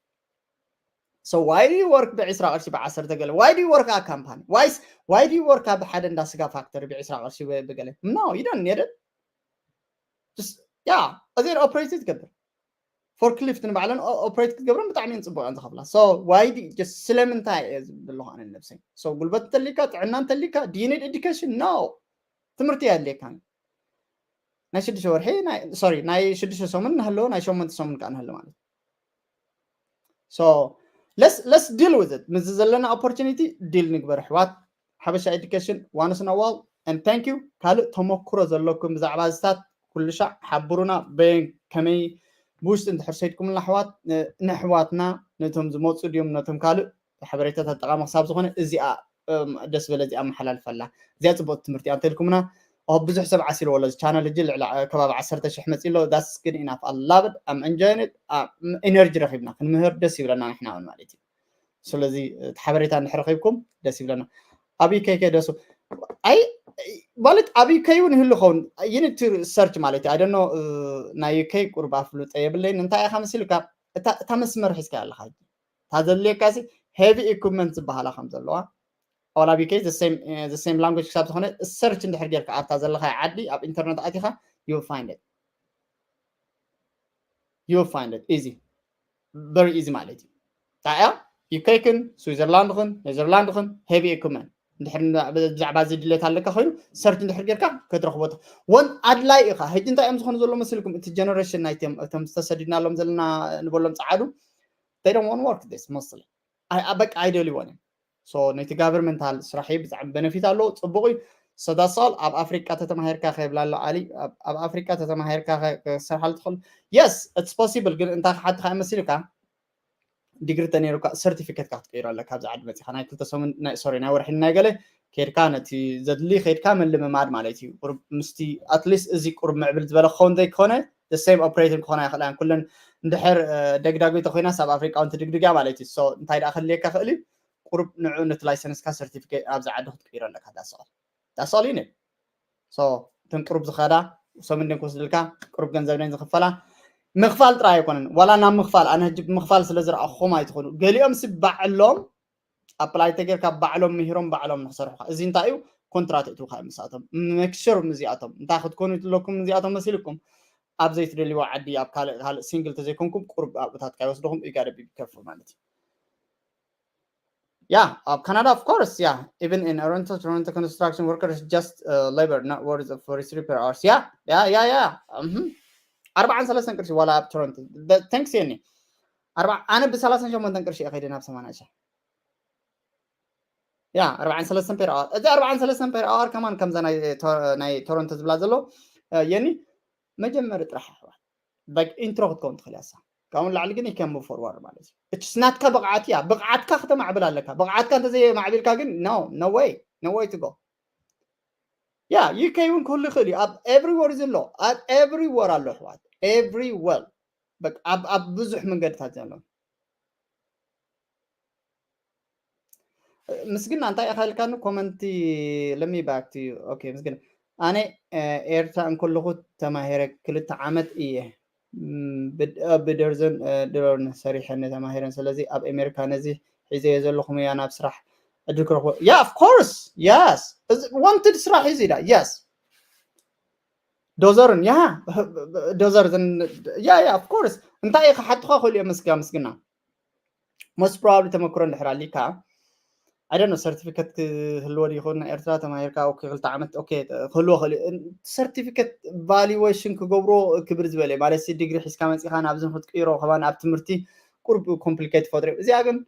So why do you work ብዕስራ ቅርሺ ብዓሰርተ ገለ? Why do you work ኣብ ካምፓኒ? Why why do you work ኣብ ሓደ እንዳ ስጋ ፋክተሪ ብዕስራ ቅርሺ ብ- ብገለ? No, you don't need it. Just yeah, እዚ ኦፕሬት ትገብር። ፎርክሊፍት ንባዕለን ኦፕሬት ክትገብረን ብጣዕሚ እየን ፅቡቅ እየን ዝኸፍላ። So why do just ስለምንታይ እየ ዝብል ኣለኹ ኣነ ነብሰይ። So ጉልበት እንተሊካ፣ ጥዕና እንተሊካ፣ do you need education? No. ትምህርቲ ኣየድልየካን። ናይ ሽዱሽተ ወርሒ፣ ሶሪ፣ ናይ ሽዱሽተ ሰሙን ንህልዎ፣ ናይ ሸሞንተ ሰሙን ከዓ ንህልዎ ማለት እዩ። So let's let's deal with it። ምስዚ ዘለና ኦፖርቹኒቲ ዲል ንግበር ኣሕዋት። ሓበሻ ኤዱኬሽን ዋንስ ን ዋል። And thank you። ካልእ ተመክሮ ዘለኩም ብዛዕባ ዝታት ኩሉ ሻዕ ሓብሩና። በየን ከመይ ብውሽጢ እንድሕር ሰይድኩምና ኣሕዋት፣ ን- ንኣሕዋትና ነቶም ዝመፁ ድዮም ነቶም ካልእ ሓበሬታታት ጠቃሚ ክሳብ ዝኾነ እዚኣ እም፣ ደስ በለ እዚኣ ኣመሓላልፈላ። እዚኣ ፅቡቅ ትምህርቲ እያ እንተልኩምና። ኦ ብዙሕ ሰብ ዓሲልዎ ኣሎ እዚ ቻነል። ሕጂ ልዕሊ ዓ- ከባቢ ዓሰርተ ሽሕ መፂ ኣሎ። That's good enough. I love it. I'm enjoying it. ኢነርጂ ረኪብና ክንምህር ደስ ይብለና ንሕና እውን ማለት እዩ። ስለዚ እቲ ሓበሬታ እንድሕር ረኪብኩም ደስ ይብለና። ኣብይ ከይከደሱ ኣይ ማለት ኣብ UK እውን ይህሉ ኸውን። You need to search ማለት እዩ። I don't know፣ ናይ UK ቁርብ ኣፍልጦ የብለይን። እንታይ ኢኻ መሲልካ? እታ መስመር ሒዝካ ኣለኻ። እታ ዘድልየካ ሲ heavy equipment ዝበሃላ ከም ዘለዋ፣ all ኣብ UK the same language ክሳብ ዝኾነ፣ search እንድሕር ጌርካ ኣብታ ዘለኻ ዓዲ ኣብ ኢንተርነት ኣቲኻ you find it you find it easy፣ very easy ማለት እዩ። ታያ UK ክን ስዊዘርላንድ ክን ኔዘርላንድ ክን heavy equipment እንድሕር ብዛዕባ እዚ ድሌት ኣለካ ኮይኑ፣ search እንድሕር ጌርካ ክትረኽቦ ወን ኣድላይ ኢኻ። ሕጂ እንታይ እዮም ዝኾኑ ዘሎ መሲልኩም? እቲ generation ናይቶም እቶም ዝተሰዲድናሎም ዘለና ንበሎም ጸዓዱ፣ they don't want work this mostly። በቃ ኣይደልይዎን እዮም። So ነቲ governmental ስራሕ እዩ፣ ብጣዕሚ benefit ኣለዎ፣ ጽቡቕ እዩ። So that's all። ኣብ ኣፍሪቃ ተተማሂርካ ከይብላ ኣሎ ኣሊ፣ ኣብ ኣፍሪቃ ተተማሂርካ ክሰርሓሉ ትኽእል። Yes, it's possible፣ ግን እንታይ ክሓትካ መሲልካ? ዲግሪ ተነይሩካ ሰርቲፊኬትካ ክትቀይሮ ኣለካ። ኣብዚ ዓዲ መፂኻ ናይ ክልተ ሰሙን፣ ሶሪ፣ ናይ ወርሒ ናይ ገለ ከድካ ነቲ ዘድሊ ከድካ ምልምማድ ማለት እዩ። ምስቲ at least እዚ ቁሩብ ምዕብል ዝበለ ክኸውን ዘይኮነ the same operating ክኾና ይኽእላ ኩለን። እንድሕር ደግዳጊ ተኮይናስ ኣብ ኣፍሪቃ እውን ትድግድግ እያ ማለት እዩ። So እንታይ ደኣ ክህልየካ ክእል እዩ? ቁሩብ ንዑ ነቲ ላይሰንስካ ሰርቲፊኬት ኣብዚ ዓዲ ክትቅይሮ ኣለካ። That's all። That's all you need። So እተን ቁሩብ ዝኸዳ ሰሙን ደን ክወስድልካ፣ ቁሩብ ገንዘብ ደን ዝኽፈላ፣ ምኽፋል ጥራይ ኣይኮነን፣ ዋላ ናብ ምኽፋል፣ ኣነ ሕጂ ብምኽፋል ስለ ዝረኣኹኹም ኣይትኾኑ። ገሊኦም ሲ ባዕሎም ኣፕላይ ተጌርካ ባዕሎም ምሂሮም ባዕሎም ንክሰርሑካ። እዚ እንታይ እዩ? ኮንትራት እትውካ ምስኣቶም፣ make sure ምስዚኣቶም እንታይ ክትኮኑ ኣለኩም። እዚኣቶም መሲልኩም ኣብ ዘይትደልይዎ ዓዲ፣ ኣብ ካልእ ካልእ ሲንግል ተዘይኮንኩም ቁሩብ ኣብኡታትካ ይወስድኹም። You gotta be careful ማለት እዩ። Yeah, ኣብ ካናዳ of course, yeah, even in Toronto, Toronto construction workers just uh, labor, not worth of forty-three per hours. Yeah, yeah, yeah, yeah. ኣርባዓን ሰለስተን ቅርሺ ዋላ ኣብ ቶሮንቶ። Thanks የኒ። ኣነ ብሰላሳን ሸሞንተን ቅርሺ እየ ከይደ ናብ ሰማንያ ሺሕ። ያ ኣርባዓን ሰለስተን per hour። እዚ ኣርባዓን ሰለስተን per hour ከማን ከምዛ ናይ ቶሮንቶ ዝብላ ዘሎ የኒ መጀመሪ ጥራሕ ኣሕዋት ኢንትሮ ክትከውን ትኽእል እያ። ካብኡ ንላዕሊ ግን you can move forward ማለት እዩ። እችስ ናትካ ብቕዓት እያ። ብቕዓትካ ክተማዕብል ኣለካ። ብቕዓትካ እንተዘየማዕቢልካ ግን no, no way, no way to go። ያ UK እውን ክህሉ ይኽእል እዩ። ኣብ everywhere ዘሎ፣ ኣብ everywhere ኣሎ ኣሕዋት፣ everywhere። በቃ ኣብ ብዙሕ መንገድታት ዘሎ። ምስግና እንታይ ኢኻ ኢልካኒ? ኮመንቲ let me back to you። Okay ምስግና፣ ኣነ ኤርትራ እንከለኹ ተማሂረ ክልተ ዓመት እየ ብደርዘን ድሮን ሰሪሐን ተማሂረን። ስለዚ ኣብ ኣሜሪካ ነዚ ሒዘዮ ዘለኹ ሙያ ናብ ስራሕ ዕድል ክረኽቦ። Yeah, of course, yes። Wanted ስራሕ እዩ ዳ። Yes። ዶዘርን፣ ያ ዶዘር፣ yeah, yeah, of course። እንታይ ኢኻ ሓትኻ ክእሉ እዮም። ምስጋ ምስግና፣ most probably ተመክሮ እንድሕር ኣሊካ፣ I don't know፣ ሰርቲፊኬት ክህልዎ ይኸውን። ኤርትራ ተማሂርካ ክልተ ዓመት ክህልዎ ክእል። ሰርቲፊኬት ቫሉዌሽን ክገብሮ ክብር ዝበለ ማለት ዲግሪ ሒዝካ መፂኻ ናብዚ ክትቅይሮ ከማን ኣብ ትምህርቲ ቁርብ ኮምፕሊኬት ፈጥሩ። እዚኣ ግን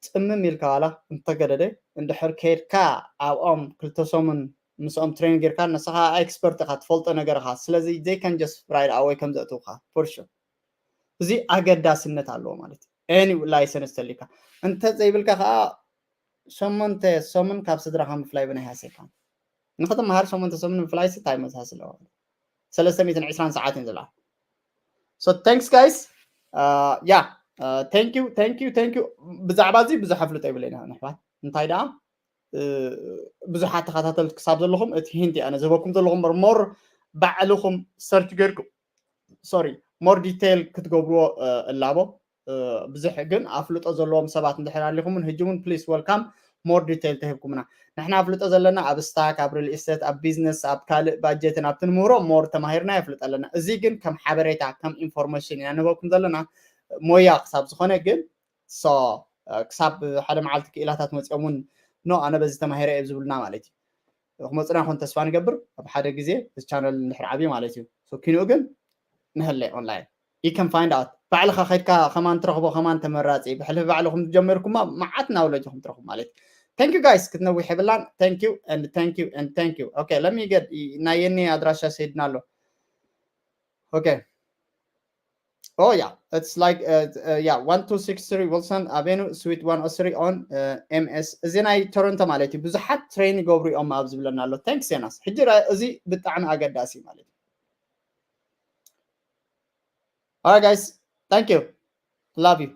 ፅምም ኢልካ ዋላ እንተገደደ እንድሕር ከይድካ ኣብኦም ክልተ ሰሙን ምስኦም ትሬን ጌርካ ንስኻ ኤክስፐርት ኢኻ፣ ትፈልጦ ነገር ኢኻ። ስለዚ they can just right away ከም ዘእትውካ for sure። እዚ ኣገዳስነት ኣለዎ ማለት እዩ። Any license ተሊካ እንተ ዘይብልካ ከዓ ሸሞንተ ሰሙን ካብ ስድራኻ ምፍላይ ብናይ ሃሰካ ንክትመሃር ሸሞንተ ሰሙን ምፍላይ ስታይ መሳስለ ሰለስተ ሚእትን ዕስራን ሰዓት እየን ዘለዋ። So thanks guys። Yeah, thank you, thank you, thank you። ብዛዕባ እዚ ብዙሕ ኣፍልጦ ይብለና ንሕዋት። እንታይ ደኣ ብዙሓት ተኸታተልቲ ክሳብ ዘለኹም እቲ ሂንት ኣነ ዝህበኩም ዘለኹም በር ሞር ባዕልኹም ሰርች ገርኩም sorry more detail ክትገብርዎ እላቦ። ብዙሕ ግን ኣፍልጦ ዘለዎም ሰባት እንድሕር ኣሊኹምን ህጂ እውን please welcome more detail ተሂብኩምና። ንሕና ኣፍልጦ ዘለና ኣብ ስታክ፣ ኣብ ሪል ኢስቴት፣ ኣብ ቢዝነስ፣ ኣብ ካልእ ባጀትን ኣብቲ ንምህሮ more ተማሂርና የፍልጠ ኣለና። እዚ ግን ከም ሓበሬታ ከም ኢንፎርሜሽን ኢና ንህበኩም ዘለና ሞያ ክሳብ ዝኾነ ግን so ክሳብ ሓደ መዓልቲ ክኢላታት መፂኦም እውን no ኣነ በዚ ተማሂረ እየ ዝብሉና ማለት እዩ። ክመፁና ይኾን ተስፋ ንገብር። ኣብ ሓደ ግዜ እዚ ቻነል እንድሕር ዓብዩ ማለት እዩ። ኪንኡ ግን ንህለ ኦንላይን you can find out። ባዕልኻ ከድካ ከማን ትረኽቦ ከማን ተመራፂ። ብሕልፊ ባዕልኹም ዝጀመርኩማ መዓት ናውለጅኹም ትረኽቡ ማለት እዩ። Thank you guys። ክትነዊሕ የብላን። Thank you and thank you and thank you። Okay let me get ናይ የኒ ኣድራሻ ሰይድና ኣሎ። Okay. Oh yeah, it's like uh, uh, yeah, one two six three Wilson Avenue, Suite one oh three on uh, MS። እዚ ናይ ቶሮንቶ ማለት እዩ። ብዙሓት ትሬን ይገብሩ እዮም ኣብ ዝብለና ኣሎ። Thanks ዮናስ። ሕጂ እዚ ብጣዕሚ ኣገዳሲ ማለት እዩ። Alright guys, thank you, love you።